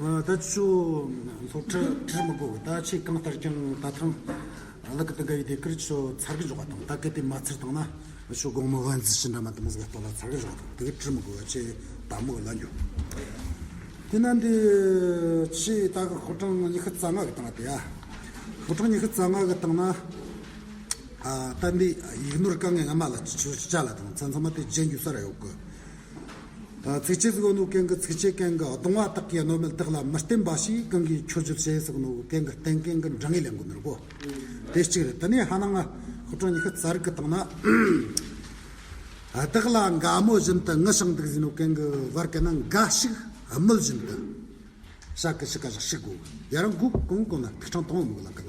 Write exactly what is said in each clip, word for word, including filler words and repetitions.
ད་ཆུ་སློབ་ཁྲིད་ཁྲིད་མི་དགོས་གི། ད་ཆེས་གང་ལྟར་ཀྱང་ད་ཐེངས་ལག་གི་དེ་ག་ཡི་དེ་ཀིར་ཆུ་ཚར་གི་འཇོག་པ་དང་། ད་གལ་ཏེ་མ་ཚར་བཏང་ན་ཆུ་དགོང་མོ་བན་ཟི་ཕྱི་འདྲ་མ་དུ་མོ་ཟིག་ག་སྟོད་ལ་ཚར་གི་འཇོག་པ་དང་། དེ་གི་ཁྲིད་མི་དགོས་གི། ཆེས་ད་མོ་གི་ལ་འགྱོ། དེ་ན་འདི་ཆེས་ད་གི་ཤོག་གྲངས་ཉི་ཤུ་རྩ་ལྔ་གི་སྟེང་ང་དེ་ཡ། ཤོག་གྲངས་ཉི་ཤུ་རྩ་ལྔ་གི་སྟེང་ན། ཨ། ད་འདི་ཡིག་ནོར་གང་ངེས་ང་མ་ལ་ཆུ་ཆ་ལ་དང་ཚང་ཚང་མ་དེ་རྗེས་འཇུག་ས་ར་ཡོད་གི། ཚིགས་བཅད་ཟིག་ཡོད་ནོ་གན་གི་ཚིགས་བཅད་གན་གི་གདུང་བ་དག་གིས་གནོད་མེད་བདག་ལ་མི་བརྟེན་པ་ཞིག་གང་གིས་ཁྱོད་བརྗོད་བྱེད་ཟེར་ནོ་གན་གི་བརྟེན་གན་གི་འབྲིང་ངེས་ལེན་གོ་ནོ་ར་གོ། དེ་གཅིག་རེད། དེ་ནས་ཧ་ནང་ང་ཤོག་གྲངས་ཉི་ཤུ་རྩ་དྲུག་གི་སྟེང་ན། བདག་ལ་འགའ་སྨོད་བཞིན་དུ་ངུ་ཞིང་འདུག་ཟེར་ནོ་གན་གི་བར་གི་ན་འགའ་ཞིག་སྨོད་བཞིན་དུ། ཤ་གི་ཤི་ཀ་ཞག་ཤི་གོ། ཡ་རང་གུ་གོང་གོང་ན་ཐིག་ཕྲེང་དང་པོ་མི་གི་ལ་ཀ་ན།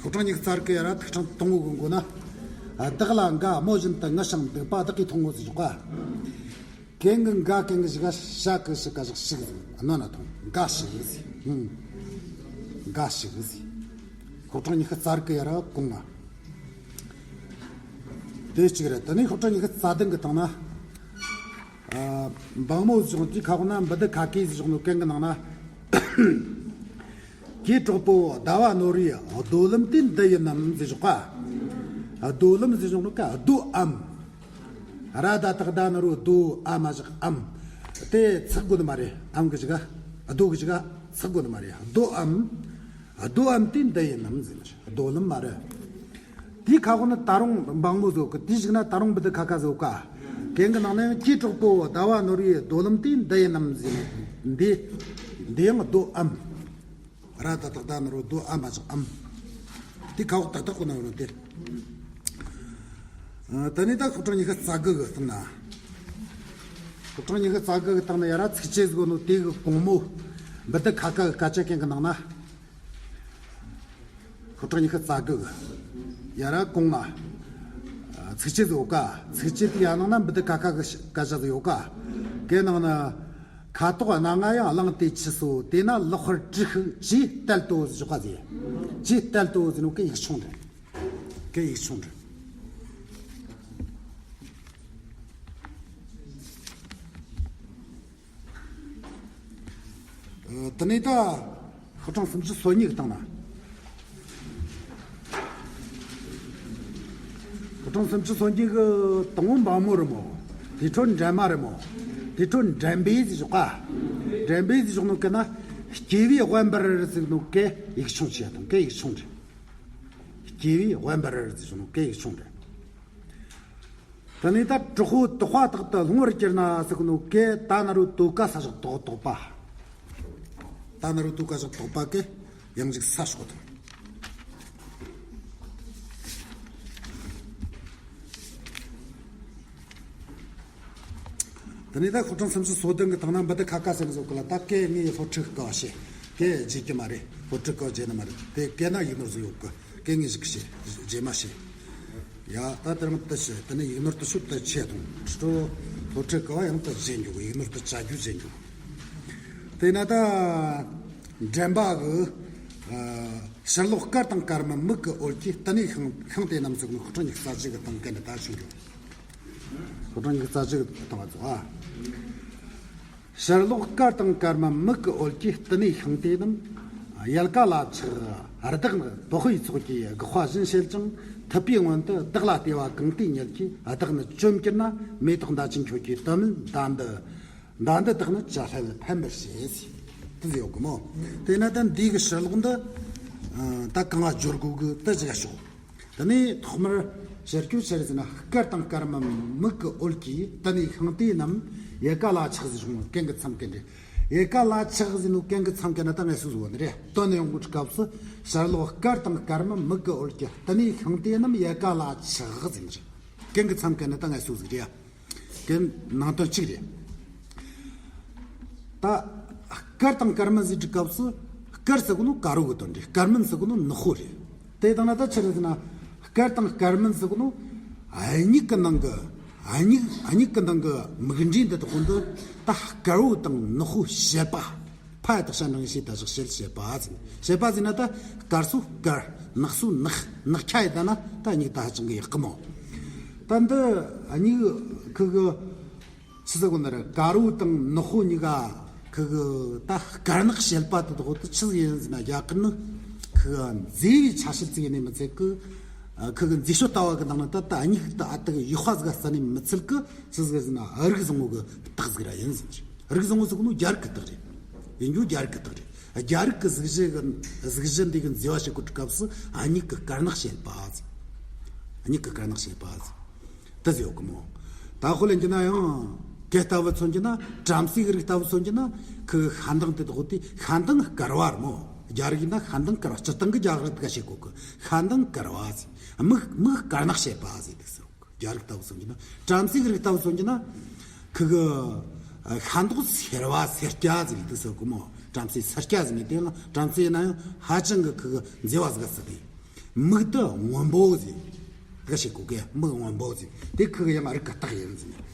ཤོག་གྲངས་ཉི་ཤུ་རྩ་དྲུག་གི་ཡ་ར་ཐིག་ཕྲེང་དང་པོ་གི་མགོ་ན། བདག་ལ་འགའ་སྨོད་བཞིན་དུ་ངུ་ཞིང་འདུག་པ་བདག་གིས་མཐོང་ངོ་ཟེར་ཞོག་ག། གན་གི་འགའ་གན་གི་ཞི་ག་ཤ་གི་ཤི་ཀ་ཞག་ཤི་གི་ཟེར་ནོ་ན་མཐོང་། འགའ་ཞིག་ཟེར། ཧུམ། འགའ་ཞིག་ཟེར། ཤོག་གྲངས་ཉི་ཤུ་རྩ་དྲུག་གི་ཡ་ར་གོང་ང་། དེ་གཅིག་རེད། དེ་ནས་ཤོག་གྲངས་ཉི་ཤུ་རྩ་བདུན་གི་སྟེང་ན། ཨ། འབངས་མོ་ཟེར་བྱུང་དེའི་ཁ་འོག་ན་འབུ་དུ་ཁ་ཁེ་ཟེར་བྱུང་ནོ་གན་གི་ནང་ན། གོས་དྲག་པོ་ཟླ་བ་ནོར་བུའི་རྡོ་ལེབ་དེ་འདི་ཡིན་ནམ་ཟེར་ཞོག་ག། རྡོ་ལེབ་ཟེར་བྱུང་ནོ་གན་རྡོའམ། ར་ད་བཏགས་རྡ་ན་རོ་རྡོ། ཨ་མ་བཞག་ཨམ། དེ་ཚེག་དགོས་ནི་མ་རེད། ཨམ་གི་ཞི་ག། རྡོ་གི་ཞི་ག། ཚེག་དགོས་ནི་མ་རེད། རྡོའམ། རྡོའམ་དེ་འདི་ཡིན་ནམ་ཟེར་ནི་རྡོ་ལེབ་མ་རེད། དེའི་ཁ་འོག་ན་ད་རུང་འབངས་མོ་ཟེར་གི། དེའི་གཞུག་ན་ད་རུང་འབུ་དུ་ཁ་ཁ་ཟེར་ག། གན་གི་ནང་ན་ཡང་གོས་དྲག་པོ་ཟླ་བ་ནོར་བུའི་རྡོ་ལེབ་དེ་འདི་ཡིན་ནམ་ཟེར་ནི། འདི། འདི་ཡང་རྡོའམ། ར་ད་བཏགས་རྡ་ན་རོ་རྡོ། ཨ་མ་བཞག་ཨམ། དེ་ཁ་འོག་ཏག་ཏག་གོ་ན་ཡོད་ནོ་དེ། ཨ། དེ་ནས་ད་ཤོག་གྲངས་ཉི་ཤུ་རྩ་དགུ་གི་སྟེང་ན། ཤོག་གྲངས་ཉི་ཤུ་རྩ་དགུ་གི་སྟེང་ན་ཡ་ར་ཚིགས་བཅད་ཟིག་ཡོད་ནོ་དེ་གི་གོང་མོ། འབུ་དུ་ཁ་ཁ་གི་སྐད་ཆ་གན་གི་ནང་ན། ཤོག་གྲངས་ཉི་ཤུ་རྩ་དགུ་གི་ཡ་ར་གོང་ང་། ཚིགས་བཅད་ཟིག་ཡོད་ག། ཚིགས་བཅད་དེ་ཡ་ནང་ན་འབུ་དུ་ཁ་ཁ་གི་སྐད་ཆ་ཟིག་ཡོད་ག། གན་ནང་ན། ཁ་དོག་སྣ་ལྔ་ཡང་བླངས་ཏེ་མཆིས་སོ། དེས་ན་ལེགས་པར་དྲིས་ཤིག་ཅེས་གཏད་དོ་ཟེར་ཞོག་ག་ཟེར། ཅེས་གཏད་དོ་ཟེར་ནོ་གན་ཡིག་ཆུང་རེད། གན་ཡིག་ཆུང་རེད། ཨ། དེ་ནས་ད། ཤོག་གྲངས་སུམ་ཅུ་སོ་གཉིས་ཀྱི་སྟེང་ན། ཤོག་གྲངས་སུམ་ཅུ་སོ་གཉིས་ཀྱི་དང་པོ་འབངས་མོ་རེད་མོ། དེའི་འཕྲོར་འགྲན་མ་རེད་མོ། དེའི་འཕྲོར་འགྲན་པའི་ཟེར་ཞོག་ག། འགྲན་པའི་ཟེར་ཞོག་ནོ་གན་ན། སྐྱེས་བུའི་དབེན་པར་ཟེར་ནོ་གན་ཡིག་ཆུང་ཆེ་དང་། གན་ཡིག་ཆུང་རེད། སྐྱེས་བུའི་དབེན་པར་ཟེར་ཞོག་ནོ་གན་ཡིག་ཆུང་རེད། དེ་ནས་ད་དྲག་པོ་དོགས་པ་དག་ཏུ་ལྷུང་བར་གྱུར་ན་ཟེར་གི་ནོ་གན་ད་ན་རོ་དོ་ག་ས་བཞག་དོག་དོགས་པ། ད་ན་རོ་དོ་ག་ས་བཞག་དོགས་པ་གན་ཡང་ཅིག་ས་ཞོག་དང་། དེ་ནས་ད་ཤོག་གྲངས་སུམ་ཅུ་སོ་བདུན་གི་སྟེང་ན་འབུ་དུ་ཁ་ཁ་ཟེར་ནི་ཟིག་ཡོད་གི་ལ། ད་གན་ངས་སློབ་ཕྲུག་གི་སྐབས་བཤད། གན་བརྗེད་རྒྱུ་མ་རེད། སློབ་ཕྲུག་གི་སྐབས་བརྗེད་ནི་མ་རེད། དེ་གན་ན་ཡིག་ནོར་ཟིག་ཡོད་གི། གན་ངས་ཞིག་བཤད། རྗེས་མ་བཤད། ཡ། ད་དེ་རིང་དེ་བཤད། དེ་ནས་ཡིག་ནོར་དེ་ཤུགས་དེ་ཆེ་དང་། ཁྲི་ཏོ་སློབ་ཕྲུག་གི་སྐབས་ཡང་དེ་བརྗེད་འགྱོ་གི། ཡིག་ནོར་དེ་བཅའ་རྒྱུ་བརྗེད་འགྱོ་གི། དེ་ན་ད་འགྲན་པ་གི། ཨ། ཕྱིར་ལོག་སྐར་དང་སྐར་མ་མིག་གི་འོད་ཀྱིས། བསྟི་གནས་ཤིང་ཤིང་དེ་རྣམས་ཟེར་གི་ནོ། ཤོག་གྲངས་ཉི་ཤུ་རྩ་བཞི་གི་སྟེང་གན་ད་ཆུང་འགྱོ། ཤོག་གྲངས་ཉི་ཤུ་རྩ་བཞི་གི་སྟེང་ང་ཚོ། ཨ། ཕྱིར་ལོག་སྐར་དང་སྐར་མ་མིག་གི་འོད་ཀྱིས། བསྟི་གནས་ཤིང་དེ་རྣམས་ཡལ་ག་ལ་ཆགས། བདག་ནི་བག་ཡོད་ཚོགས་ཀྱིས་དགག་པ་བཞིན་བྱེད་ཅིང་། ཐུབ་པའི་སྔོན་དུ་བདག་ལ་ལྟོས་པ་གང་དེའི་ཉིད་ཀྱིས། བདག་ནི་བཅོམ་གྱུར་ན་མེ་ཏོག་མདའ་ཆེན་ཁྱོད་ཀྱི་དོན་མིན་མདའ་འདི། མདའ་འདི་དག་ནི་ཅ་ལྷ་ལ་ཕན་པར་བྱེད། དེ་ཟེར་ཡོད་གི་མོ། དེས་ན་ད་འདི་གི་ཕྱིར་ལོག་འདི། ཨ། ད་གང་ང་སྦྱོར་དགོས་གི་དེ་ཟིག་ཤོག། དེ་ནས་ཐོག་མར་ཕྱིར་སྐྱོད་ཕྱིར་ཟེར་ན། སྐར་དང་སྐར་མ་མིག་གི་འོད་ཀྱིས། བསྟི་གནས་ཤིང་དེ་རྣམས་ཡལ་ག་ལ་ཆགས་ཟེར་བྱུང་། གན་གི་མཚམས་གན་རེད། ཡལ་ག་ལ་ཆགས་ཟེར་ནོ་གན་གི་མཚམས་གན་ན་ད་ངས་སུ་ཟེར་བ་ནི་རེད། དོན་ཡོང་གི་སྐབས་སུ་ཕྱིར་ལོག་སྐར་དང་སྐར་མ་མིག་གི་འོད་ཀྱིས། བསྟི་གནས་ཤིང་དེ་རྣམས་ཡལ་ག་ལ་ཆགས་ཟེར་ནི་རེད། གན་གི་མཚམས་གན་ན་ད་ངས་སུ་ཟིག་རེད་ཡ། གན་ནང་དོན་གཅིག་རེད། ད་སྐར་དང་སྐར་མིན་ཟེར་དུས་སྐབས་སུ། སྐར་ཟེར་གོ་ནོ་དཀར་བོ་གི་དོན་རེད། སྐར་མིན་ཟེར་གོ་ནོ་ནག་པོ་རེད། དེ་དང་ན་ད་ཆི་རེད་ཟེར་ན། སྐར་དང་སྐར་མིན་ཟེར་གོ་ནོ། ཨ། མིག་གི་ནང་གི། ཨ། མིག་ཨ། མིག་གི་ནང་གི་མིག་འབྲས་འདི་དག་གོ་འདི། ད་དཀར་བོ་དང་ནག་པོ་བྱེད་པ། ཕ་ཡ་དག་ཤ་འགྲེང་བྱེད་ད་བཞག་བྱེད་བྱེད་པ་ཟེར། བྱེད་པ་ཟེར་ན་ད་དཀར་སོ་དཀར། ནག་སོ་ནག། ནག་ཁྱ་ཡི་ད་ན་ད་མིག་ད་ཧ་ཅང་གི་ཡག་གི་མོ། ད་འདི་མིག་ཁུ་གི། ཆི་ཟེར་གོ་ནི་རེད། དཀར་བོ་དང་ནག་པོ་གཉིས་ཀ་ ཁི་གི་ད་དཀར་ནག་བཤད་པ་དེ་དག་དེ་ཆི་ཟིག་ཡིན་ཟེར་ན། རྒྱ་གར་ནི་ཁི་གི་མཛེས་པའི་ཆ་བྱད་ཅིག་ཡིན་ནི་མི་ཚད་གི། ཁི་གི་མཛེས་དཔྱོད་ལྟ་བ་གི་ནང་ནས་ད་ད་མྱིག་ད་ཨ་ད་གི་ཡག་པ་ཟིག་ག་བརྩི་ནི་མི་ཚད་གི། ཆི་ཟིག་ཟེར་ན་རིགས་བཟང་བོ་གི་རྟགས་ཟིག་ར་ཡིན་ཟེར། རིགས་བཟང་བོ་ཟེར་གོ་ནོ་རྒྱ་རིགས་གི་རྟགས་རེད། ཡིན་རྒྱུ་རྒྱ་རིགས་གི་རྟགས་རེད། རྒྱ་རིགས་གི་གཟུགས་གཞི་གི་གཟུགས་གཞི་འདི་གི་མཛེས་པ་བྱེད་གོ་དུས་སྐབས་སུ་མྱིག་གི་དཀར་ནག་བཤད་པ་ཟེར། མྱིག་གི་དཀར་ནག་བཤད་པ་ཟེར། དེ་ཟེར་ཡོད་གི་མོ། ད་དཔེ་ལེན་རྒྱུ་ན་ཡང་གལ་ལྟ་བུ་མཚོན་རྒྱུ་ན། བྲམ་ཟེ་གི་རིགས་ལྟ་བུ་མཚོན་རྒྱུ་ན། ཁི་ཤ་མདངས་དེ་དག་དེ་ཤ་མདངས་དཀར་བ་རེད་མོ། རྒྱ་རིགས་ཡིན་ན་ཤ་མདངས་དཀར་བ། སྤྱིར་བཏང་གི་རྒྱ་རིགས་དག་བཤད་གོ་གི། ཤ་མདངས་དཀར་བ་ཟེར། མིག་མིག་དཀར་ནག་བཤད་པ་ཟེར་དུས་ཟེར། རྒྱ་རིགས་ལྟ་བུ་མཚོན་རྒྱུ་ན། བྲམ་ཟེ་གི་རིགས་ལྟ་བུ་མཚོན་རྒྱུ་ན། ཁི་གི་ཤ་མདོག་སེར་བ་སེར་སྐྱ་ཟེར་དུས་ཟེར་གི་མོ། བྲམ་ཟེ་སེར་སྐྱ་ཟེར་ནི་དེ་ཡང་བྲམ་ཟེ་ཡིན་ན་ཡང་ཧ་ཅང་གི་ཁི་གི་མཛེས་པ་ཟིག་ག་བརྩི་དེ། མིག་དེ་སྔོན་པོ་ཟེར། དེ་ག་བཤད་གོ་གི། མིག་སྔོན་པོ་ཟེར། དེ་ཁི་གི་ཡང་རིགས་གི་རྟགས་ཡིན་ཟེར་ནས།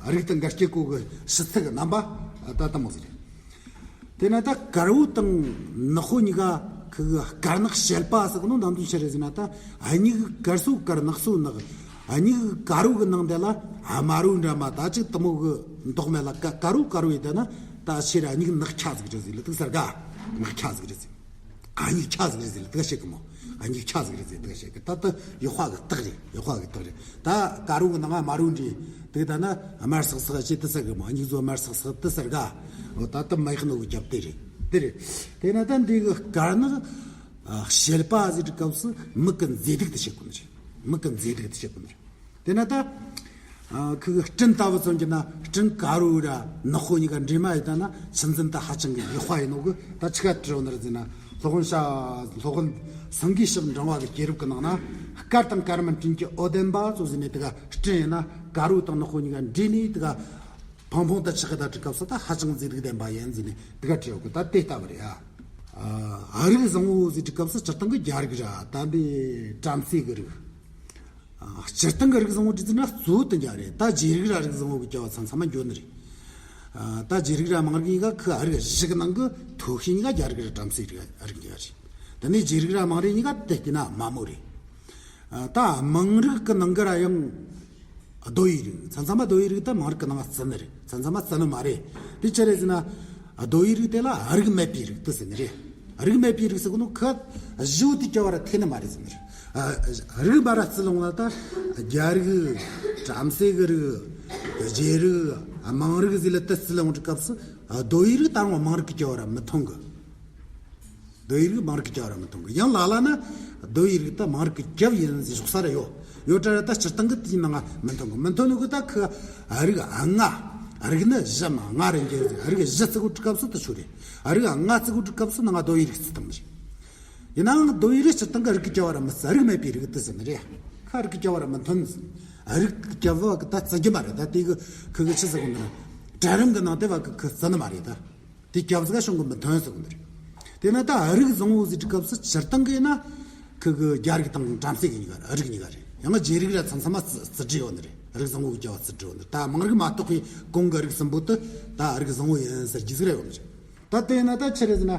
ཨ། རིགས་དེ་འགའ་སྐྱེ་གོ་གི་ཕྱི་ཚུལ་གི་རྣམ་པ་ད་དེ་མོ་ཟིག་རེད། དེ་ན་ད་དཀར་བོ་དང་ནག་པོ་གཉིས་ཀ་ཁི་གི་དཀར་ནག་བཤད་པ་ཟེར་གོ་ནོ་ནམ་དུ་ཆི་རེད་ཟེར་ན། ད་མྱིག་དཀར་སོ་དཀར་ནག་སོ་ནག་མྱིག་དཀར་བོ་གི་ནང་དེ་ལ་དམར་བོ་འདྲ་མ་ད་ཅིག་དེ་མོ་གི་མདོག་མེད་ལ། དཀར་དཀར་བོ་དཀར་བོ་ཡིན་ད་ན། ད་ཕྱིར་མྱིག་ནག་ཁྱ་ཟིག་རེད་ཟེར་ལ་དེ་ག་ཟེར་ག་ནག་ཁྱ་ཟིག་རེད་ཟེར། ཨ། མྱིག་ཁྱ་ཟིག་རེད་ཟེར་ལ་དེ་ག་བཤད་གི་མོ། ཨ། མྱིག་ཁྱ་ཟིག་རེད་ཟེར་དེ་ག་བཤད་གི། ད་ད་ཡག་པ་གི་རྟགས་རེད། ཡག་པ་གི་རྟགས་རེད། ད་དཀར་བོ་གི་ནང་དམར་བོ་འདྲ་དེ་ད་ན་དམར་སག་སག་བྱེད་དེ་ཟེར་གི་མོ། མྱིག་ཟོ་དམར་སག་སག་དེ་ཟེར་ག་འོ། ད་ད་མ་ཡག་ནོ་གི་རྒྱབ་དེ་རེད། དེ་རེད། དེ་ན་ད་འདི་གི་དཀར་ནག་ཨ། བཤད་པ་ཟེར་དུས་སྐབས་སུ་མིག་གི་མཛེས་སྡུག་དེ་བཤད་གོ་ནི་རེད། མིག་གི་མཛེས་སྡུག་དེ་བཤད་གོ་ནི་རེད། དེ་ན་ད་ཨ། ཁི་གི་སྤྲིན་ལྟ་བུ་མཚོན་རྒྱུ་ན། སྤྲིན་དཀར་བོ་ར་ནག་པོ་གཉིས་ཀ་འདྲེས་མ་ཡིན་ད་ན་ཆུ་འཛིན་དེ་ཧ་ཅང་གི་ཡག་པ་ཡིན་ནོ་གི། ད་ཆི་ག་བྲིས་ཡོད་ནི་རེད་ཟེར་ན། སློབ་དཔོན་ཤ་སློབ་དཔོན་སེང་གེའི་ཞབས་འབྲིང་བ་གི་སྐྱེས་རབས་ཀྱི་ནང་ན། དཀར་དང་དཀར་མིན་སྤྲིན་གྱི་འོད་ལྡན་པ་ཟེར་ནས། དེ་ག་སྤྲིན་ཡིན་ན་དཀར་བོ་དང་ནག་པོ་གཉིས་ཀ་འདྲེས་ནས་དེ་ག་ཕང་ཕང་དུ་ཆགས་ད་དུས་སྐབས་སུ་ད་ཧ་ཅང་མཛེས་སྡུག་ལྡན་པ་ཡིན་ཟེར་ནས་དེ་ག་བྲིས་ཡོད་གི། ད་དེ་ལྟ་བུ་རེད་ཨ། ཨ། རིགས་བཟང་བོ་ཟེར་དུས་སྐབས་སུ་སྤྱིར་བཏང་གི་རྒྱ་རིགས་ར། ད་འདི་བྲམ་ཟེ་གི་རིགས། ཨ། སྤྱིར་བཏང་གི་རིགས་བཟང་བོ་བྲིས་ཟེར་ན་གཙོ་བོ་དེ་འདྲ་རེད། ད་རྗེ་རིགས་ར་རིགས་བཟང་བོ་གི་སྐྱེ་བ་ཚང་ཚང་མ་འགྱོ་ནི་རེད། ཨ། ད་རྗེ་རིགས་ར་དམངས་རིགས་གཉིས་ཀ་ཁི་ཨ་རིགས་བཞི་གི་ནང་གི་མཐོ་ཤོས་གཉིས་ཀ་རྒྱ་རིགས་ར་བྲམ་ཟེ་རིགས་རིགས་གཉིས་ཀ་རེད། དེ་ནས་རྗེ་རིགས་ར་དམངས་རིགས་གཉིས་ཀ་དེ་བལྟས་ན་དམའ་མོ་རེད། ཨ། ད་དམངས་རིགས་ཀྱི་ནང་གི་ར་ཡང་རྡོ་ཡི་རིགས། མཚམས་མཚམས་མ་རྡོ་ཡི་རིགས་ད་དམངས་རིགས་ཀྱི་ནང་བརྩི་ནི་རེད། མཚམས་མཚམས་མ་བརྩི་ནི་མ་རེད། དེ་ཆི་རེད་ཟེར་ན། རྡོ་ཡི་རིགས་དེ་ལ་རིགས་མེད་པའི་རིགས་དེ་ཟེར་ནི་རེད། རིགས་མེད་པའི་རིགས་ཟེར་གོ་ནོ་ཁི་གི་བཞི་བོ་དེ་སྐྱེ་བ་ར་ཐེ་ནི་མ་རེད་ཟེར་ནི་རེད། ཨ། རིགས་མ་ར་བརྩི་ལོང་ལ་ད་རྒྱ་རིགས། བྲམ་ཟེ་གི་རིགས། རྗེ་རིགས། དམངས་རིགས་ཟེར་ལ་དེ་བརྩི་ལོང་དུས་སྐབས་སུ། རྡོ་ཡི་རིགས་ད་རུང་དམངས་རིགས་ཀྱི་སྐྱེ་བ་ར་མི་མཐོང་གི། རྡོ་ཡི་རིགས་དམངས་རིགས་ཀྱི་སྐྱེ་བ་ར་མི་མཐོང་གི། ཡང་ལ་ལ་ན་རྡོ་ཡི་རིགས་ད་དམངས་རིགས་ཀྱི་རྒྱབ་ཡིན་ཟེར་ཞོག་ས་ར་ཡོད། ཡོད་ད་ར་ད་སྤྱིར་བཏང་གི་དེའི་ནང་ང་མི་མཐོང་གི། མི་མཐོང་ནོ་གི་ད་ཁི་གི་རིགས་ལྔ། རིགས་ནི་བཞི་མ་ལྔ་རེ་འགྱེད་ཟེར། རིགས་བཞི་བརྩི་གོ་དུས་སྐབས་སུ་དེ་ཆོ་རེད། རིགས་ལྔ་བརྩི་གོ་དུས་སྐབས་སུ་ནང་ང་རྡོ་ཡི་རིགས་བརྩི་བཏང་ནི་རེད། ཡིན་ནའང་རྡོ་ཡི་རིགས་སྤྱིར་བཏང་གི་རིགས་ཀྱི་སྐྱེ་བ་ར་མི་བརྩི། རིགས་མེད་པའི་རིགས་དེ་ཟེར་ནི་རེད། ཁི་གི་རིགས་ཀྱི་སྐྱེ་བ་ར་མི་མཐོང་ཟེར། རིགས་ཀྱི་སྐྱེ་བ་གི་ད་བརྩི་རྒྱུ་མ་རེད། ད་དེ་གི་ཁི་གི་ཆི་ཟེར་གོ་ནི་རེད། གྲལ་རིམ་གི་ནང་དེ་བ་གི་ཁི་བརྩི་ནི་མ་རེད་ད། དེ་སྐྱབས་ཟིག་ག་བྱུང་གི་མི་ཐོན་ཟེར་གི་འདུག་དེ་ན་ད་རིགས་བཟང་བོ་ཟེར་དུས་སྐབས་སུ་སྤྱིར་བཏང་གི་ཡིན་ན་ཁི་གི་རྒྱ་རིགས་དང་བྲམ་ཟེ་གི་གཉིས་ཀ་རིགས་གཉིས་ཀ་རེད། ཡང་རྗེ་རིགས་ར་མཚམས་མཚམས་མ་རྩི་རྩི་བྲིས་ཡོད་ནི་རེད། རིགས་བཟང་བོ་གི་སྐྱེ་བ་རྩི་བྲིས་ཡོད་ནི་རེད། ད་དམངས་རིགས་མ་གཏོགས་པའི་གོང་གི་རིགས་གསུམ་པོ་དེ་ད་རིགས་བཟང་བོ་ཡིན་ཟེར་རྒྱུ་ཟིག་ར་ཡོད་མི་རེད། ད་དེ་ཡིན་ན་ད་ཆི་རེད་ཟེར་ན།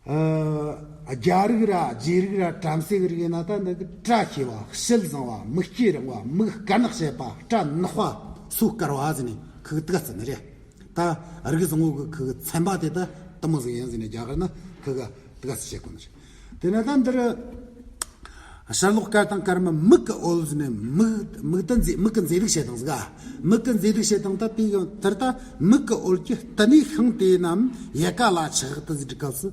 ཨ། རྒྱ་རིགས་ར་རྗེ་རིགས་ར་བྲམ་ཟེ་གི་རིགས་ཡིན་ན་ད་འདི་གི་བཀྲ་ཤིས་པ། ཞལ་བཟང་བ། མིག་སྐྱེས་རིང་བ། མིག་དཀར་ནག་བྱེད་པ། སྐྲ་ནག་པ། སོ་དཀར་བ་ཟེར་ནས་ཁི་གི་དེ་ག་བརྩི་ནི་རེད། ད་རིགས་བཟང་བོ་གི་ཁི་གི་ཚན་པ་དེ་ད་དེ་མོ་ཟིག་ཡིན་ཟེར་ནས་རྒྱ་གར་ན་ཁི་གི་དེ་ག་བརྩི་བྱེད་གོ་ནི་རེད། དེ་ནས་ད་འདིར་ཕྱིར་ལོག་དཀར་དང་དཀར་མིན་མིག་གི་འོད་ཟེར་ནས། མིག་མིག་ད་མཛེས། མིག་གི་མཛེས་སྡུག་བྱེད་སྟངས་ཟིག་ག་མིག་གི་མཛེས་སྡུག་བྱེད་སྟངས་ད་དེ་གི་དེར་ད་མིག་གི་འོད་ཀྱི་སྟེང་ནས་ཤིང་དེ་རྣམས་ཡལ་ག་ལ་ཆགས་དུ་ཟེར་དུས་སྐབས་སུ།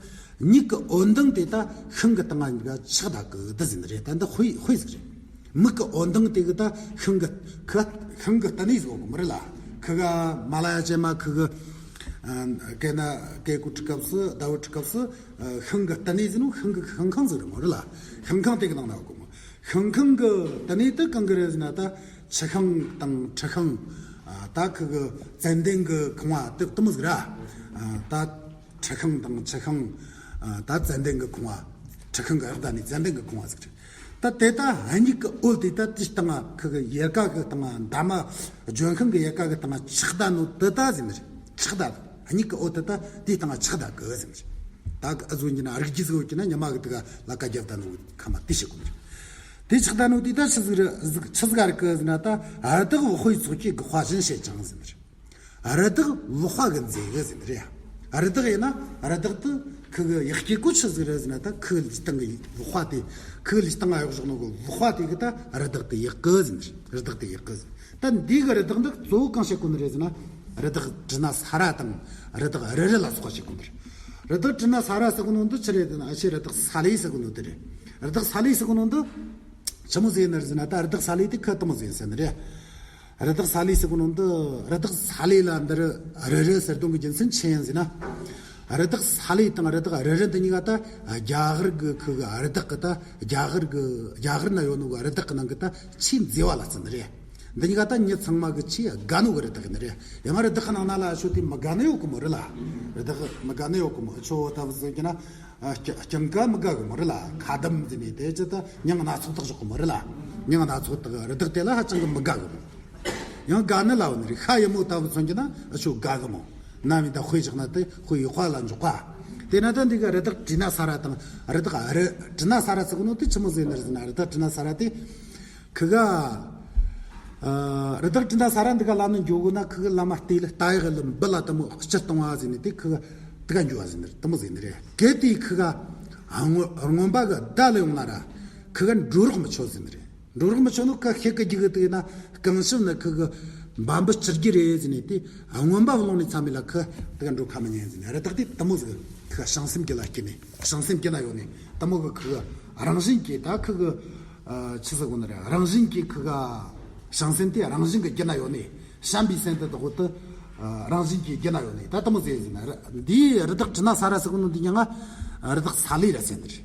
མིག་གི་འོད་མདངས་དེ་ད་ཤིང་གི་སྟེང་ང་ཆགས་ད་གི་དེ་ཟེར་ནི་རེད། ད་འདི་དཔེ་དཔེ་ཟིག་རེད། མིག་གི་འོད་མདངས་དེ་གི་ད་ཤིང་གི་ཁི་ཤིང་གི་སྟེང་ནས་ཟེར་གོ་གི་མ་རེད་ལ། ཁི་ག་མ་ལ་ཡ་ཅན་མ་ཁི་གི་ཨ་གན་ན་གན་གོ་དུས་སྐབས་སུ། ཟླ་བོ་དུས་སྐབས་སུ་ཤིང་གི་སྟེང་ནས་ཟེར་ནོ། ཤིང་གི་ཤིང་ཁང་ཟེར་གི་མ་རེད་ལ། ཤིང་ཁང་དེ་གི་ནང་ན་ཡོད་གི་མོ། ཤིང་ཁང་གི་སྟེང་ནས་དེ་གང་གི་རེད་ཟེར་ན། ད་ཆུ་ཤིང་དང་ཁྲི་ཤིང་། ཨ་ད་ཁི་གི་ཙན་དན་གི་ཁང་བ་དེ་དེ་མོ་ཟིག་ར། ཨ་ད་ཁྲི་ཤིང་དང་ཆུ་ཤིང་། ཨ་ད་ཙན་དན་གི་ཁང་བ། ཁྲི་ཤིང་གི་འོག་ད་ནི་ཙན་དན་གི་ཁང་བ་ཟིག་རེད། ད་དེ་ད་མིག་གི་འོད་དེ་ད་དེའི་སྟེང་ང་ཁི་གི་ཡལ་ག་གི་སྟེང་ང་འདབ་མ་ལྗོན་ཤིང་གི་ཡལ་ག་གི་སྟེང་ང་ཆགས་ད་ནོ་དེ་ད་ཟེར་ནི་རེད། ཆགས་ད། མིག་གི་འོད་དེ་ད་དེའི་སྟེང་ང་ཆགས་ད་གི་ཟེར་ནི་རེད། ད་གི་ཨ་ཟོ་ཉི་ན་རིགས་རྒྱུད་ཟིག་ཡོད་ཀྱི་ན་ཉི་མ་གི་དེ་ག་ལ་ཀ་རྒྱབ་ད་ནོ་ཁ་མ་དེ་བྱེད་གོ་ནི་རེད། དེ་ཆགས་ད་ནོ་དེ་ད་ཆི་ཟིག་རེད། ཆི་ཟིག་ག་རེད་གི་ཟེར་ན། ད་ཨ་དག་འོ་དཔེ་ཚོགས་ཀྱི་དགག་པ་གཞན་བྱེད་ཅིང་ཟེར་ནི་རེད། རི་དྭགས་བག་པ་གིས་འཛེགས་གི་ཟེར་ནི་རེད་ཡ། རི་དྭགས་ཡིན་ན་རི་དྭགས་དེ་ཁོ་གི་ཡག་གི་གོ་ཆི་ཟིག་རེད་ཟེར་ན། ད་ཁོའི་ལུས་སྟེང་གི་བག་པ་དེ། ཁོའི་ལུས་སྟེང་ང་གཡོག་བཞག་ནོ་གི་བག་པ་དེ་གིས་ད་རི་དྭགས་དེ་ཡག་གི་ཟེར་ནི་རེད། རི་དྭགས་དེ་ཡག་གི་ཟེར། ད་འདི་གི་རི་དྭགས་འདི་གཙོ་བོ་གང་བྱེད་གོ་ནི་རེད་ཟེར་ན། རི་དྭགས་དྲི་ན་ས་ར་དང་རི་དྭགས་རི་རི་ལ་སོགས་པ་བྱེད་གོ་ནི་རེད། རི་དྭགས་དྲི་ན་ས་ར་ཟེར་གོ་ནོ་འདི་ཆི་རེད་ཟེར་ན། ཨ་ཕྱི་རི་དྭགས་ས་ལི་ཟེར་གོ་ནོ་དེ་རེད། རི་དྭགས་ས་ལི་ཟེར་གོ་ནོ་འདི་ཆི་མོ་ཟིག་ཡིན་ནི་རེད་ཟེར་ན། ད་རི་དྭགས་ས་ལི་དེ་ཁོ་དེ་མོ་ཟིག་ཡིན་ཟེར་ནི་རེད། རི་དྭགས་ས་ལི་ཟེར་གོ་ནོ་འདི། རི་དྭགས་ས་ལི་ལ་འདིར་རི་རི་ཟེར་དོན་གི་རྒྱུ་མཚན་ཆི་ཡིན་ཟེར་ན། རི་དྭགས་ས་ལི་དང་རི་དྭགས་རི་རི་འདི་གཉིས་ཀ་ད་རྒྱ་གར་གི་ཁུ་གི་རི་དྭགས་གི། ད་རྒྱ་གར་གི་རྒྱ་གར་ན་ཡོད་ནོ་གི་རི་དྭགས་གི་ནང་གི་ད་ཆེས་མཛེས་པ་ལ་བརྩི་ནི་རེད། འདི་གཉིས་ཀ་ད་མྱི་ཚང་མ་གི་ཆེས་དགའ་ནོ་གི་རི་དྭགས་ཡིན་ནི་རེད། ཡང་ན་རི་དྭགས་གི་ནང་ན་ལ་ཨ་ཆོ་དེ་མི་དགའ་ནི་ཡོད་གི་མོ་རེད་ལ། རི་དྭགས་མི་དགའ་ནི་ཡོད་གི་མོ། ཨ་ཆོ་ད་བཟོ་གི་ན། ཨ་སྐྱ་སྐྱང་ཀ་མི་དགའ་གི་མོ་རེད་ལ། ཁ་འདམ་ཟེར་ནས་དེ་ཅི་ད་མྱིང་སྣ་ཚོགས་དག་བཞག་གི་མོ་རེད་ལ། མྱིང་སྣ་ཚོགས་དག་རི་དྭགས་དེ་ལ་ཧ་ཅང་གི་མི་དགའ་གི་མོ། ཡང་དགའ་ནི་ལ་བ་ནི་རེད། ཤ་ཡི་མོ་ལྟ་བུ་མཚོན་གྱི་ན་ཨ་ཆོ་དགའ་གི་མོ། ན་མི་ད་དཔེ་བཞག་ན་དེ་དཔེ་ཡི་དཔའ་ལ་འཇོག་པ། དེ་ན་ད་འདི་ག་རི་དྭགས་དྲི་ན་ས་ར་དང་། རི་དྭགས་རི་དྲི་ན་ས་ར་ཟེར་གོ་ནོ་དེ་ཆི་མོ་ཟིག་ཡིན་ནི་རེད་ཟེར་ན། རི་དྭགས་དྲི་ན་ས་ར་དེ་ཁུ་ག་ཨ་རི་དྭགས་དྲི་ན་ས་ར་འདི་ག་ལ་ནི་འགྱོ་གོ་ན། ཁུ་གི་ལ་མ་སྟེ་ལ་རྟ་གཡག་ལ་འབུ་ལ་དེ་མོ་སྤྱིར་བཏང་བ་ཟེར་ནས་དེ་ཁུ་ག་དེ་ག་འགྱོ་བ་ཟེར་ནི་རེད། དེ་མོ་ཟེར་ནི་རེད། གལ་ཏེ་ཁུ་ག་རྔོན་རྔོན་པ་གི་བརྡ་ལ་ཡོང་ན་ར་ཁུ་ག་འགྲོ་རོགས་མི་ཆོག་ཟེར་ནི་རེད། འགྲོ་རོགས་མི་ཆོག་ནོ་ཁ་ཤེད་ཀི་རྒྱུ་གི་དེ་ན་རྐང་ཞབས་ན་ཁུ་གི་འབའ་འབུ་ཅི་རྒྱུ་རེད་ཟེར་ནས། དེ་རྔོན་པ་བླངས་ནས་ཚང་མས་ལ་ཁུ་དེ་ག་འགྲོ་ཁ་མི་ཉན་ཟེར་ནས། རི་དྭགས་དེ་དེ་མོ་ཟིག་ཁུ་བྱང་སེམས་ཀྱི་ལ་སྐྱེ་ནས། བྱང་སེམས་ཀྱི་ན་ཡོད་ནས་དེ་མོ་གི་ཁུ་གི་རང་བཞིན་གྱིས། ད་ཁུ་གི་ཨ་ཆི་ཟེར་གོ་ནི་རེད། རང་བཞིན་གྱིས་ཁུ་གི་བྱང་སེམས་དེ་རང་བཞིན་གྱི་རྒྱུད་ན་ཡོད་ནས། བྱམས་པའི་སེམས་དེ་དག་དེ་ཨ་རང་བཞིན་གྱིས་རྒྱུད་ན་ཡོད་ནས། ད་དེ་མོ་ཟིག་ཟེར་ན། རི་འདིའི་རི་དྭགས་དྲི་ན་ས་ར་ཟེར་གོ་ནོ་འདི་ཡང་ང་རི་དྭགས་ས་ལི་ལ་ཟེར་ནི་རེད།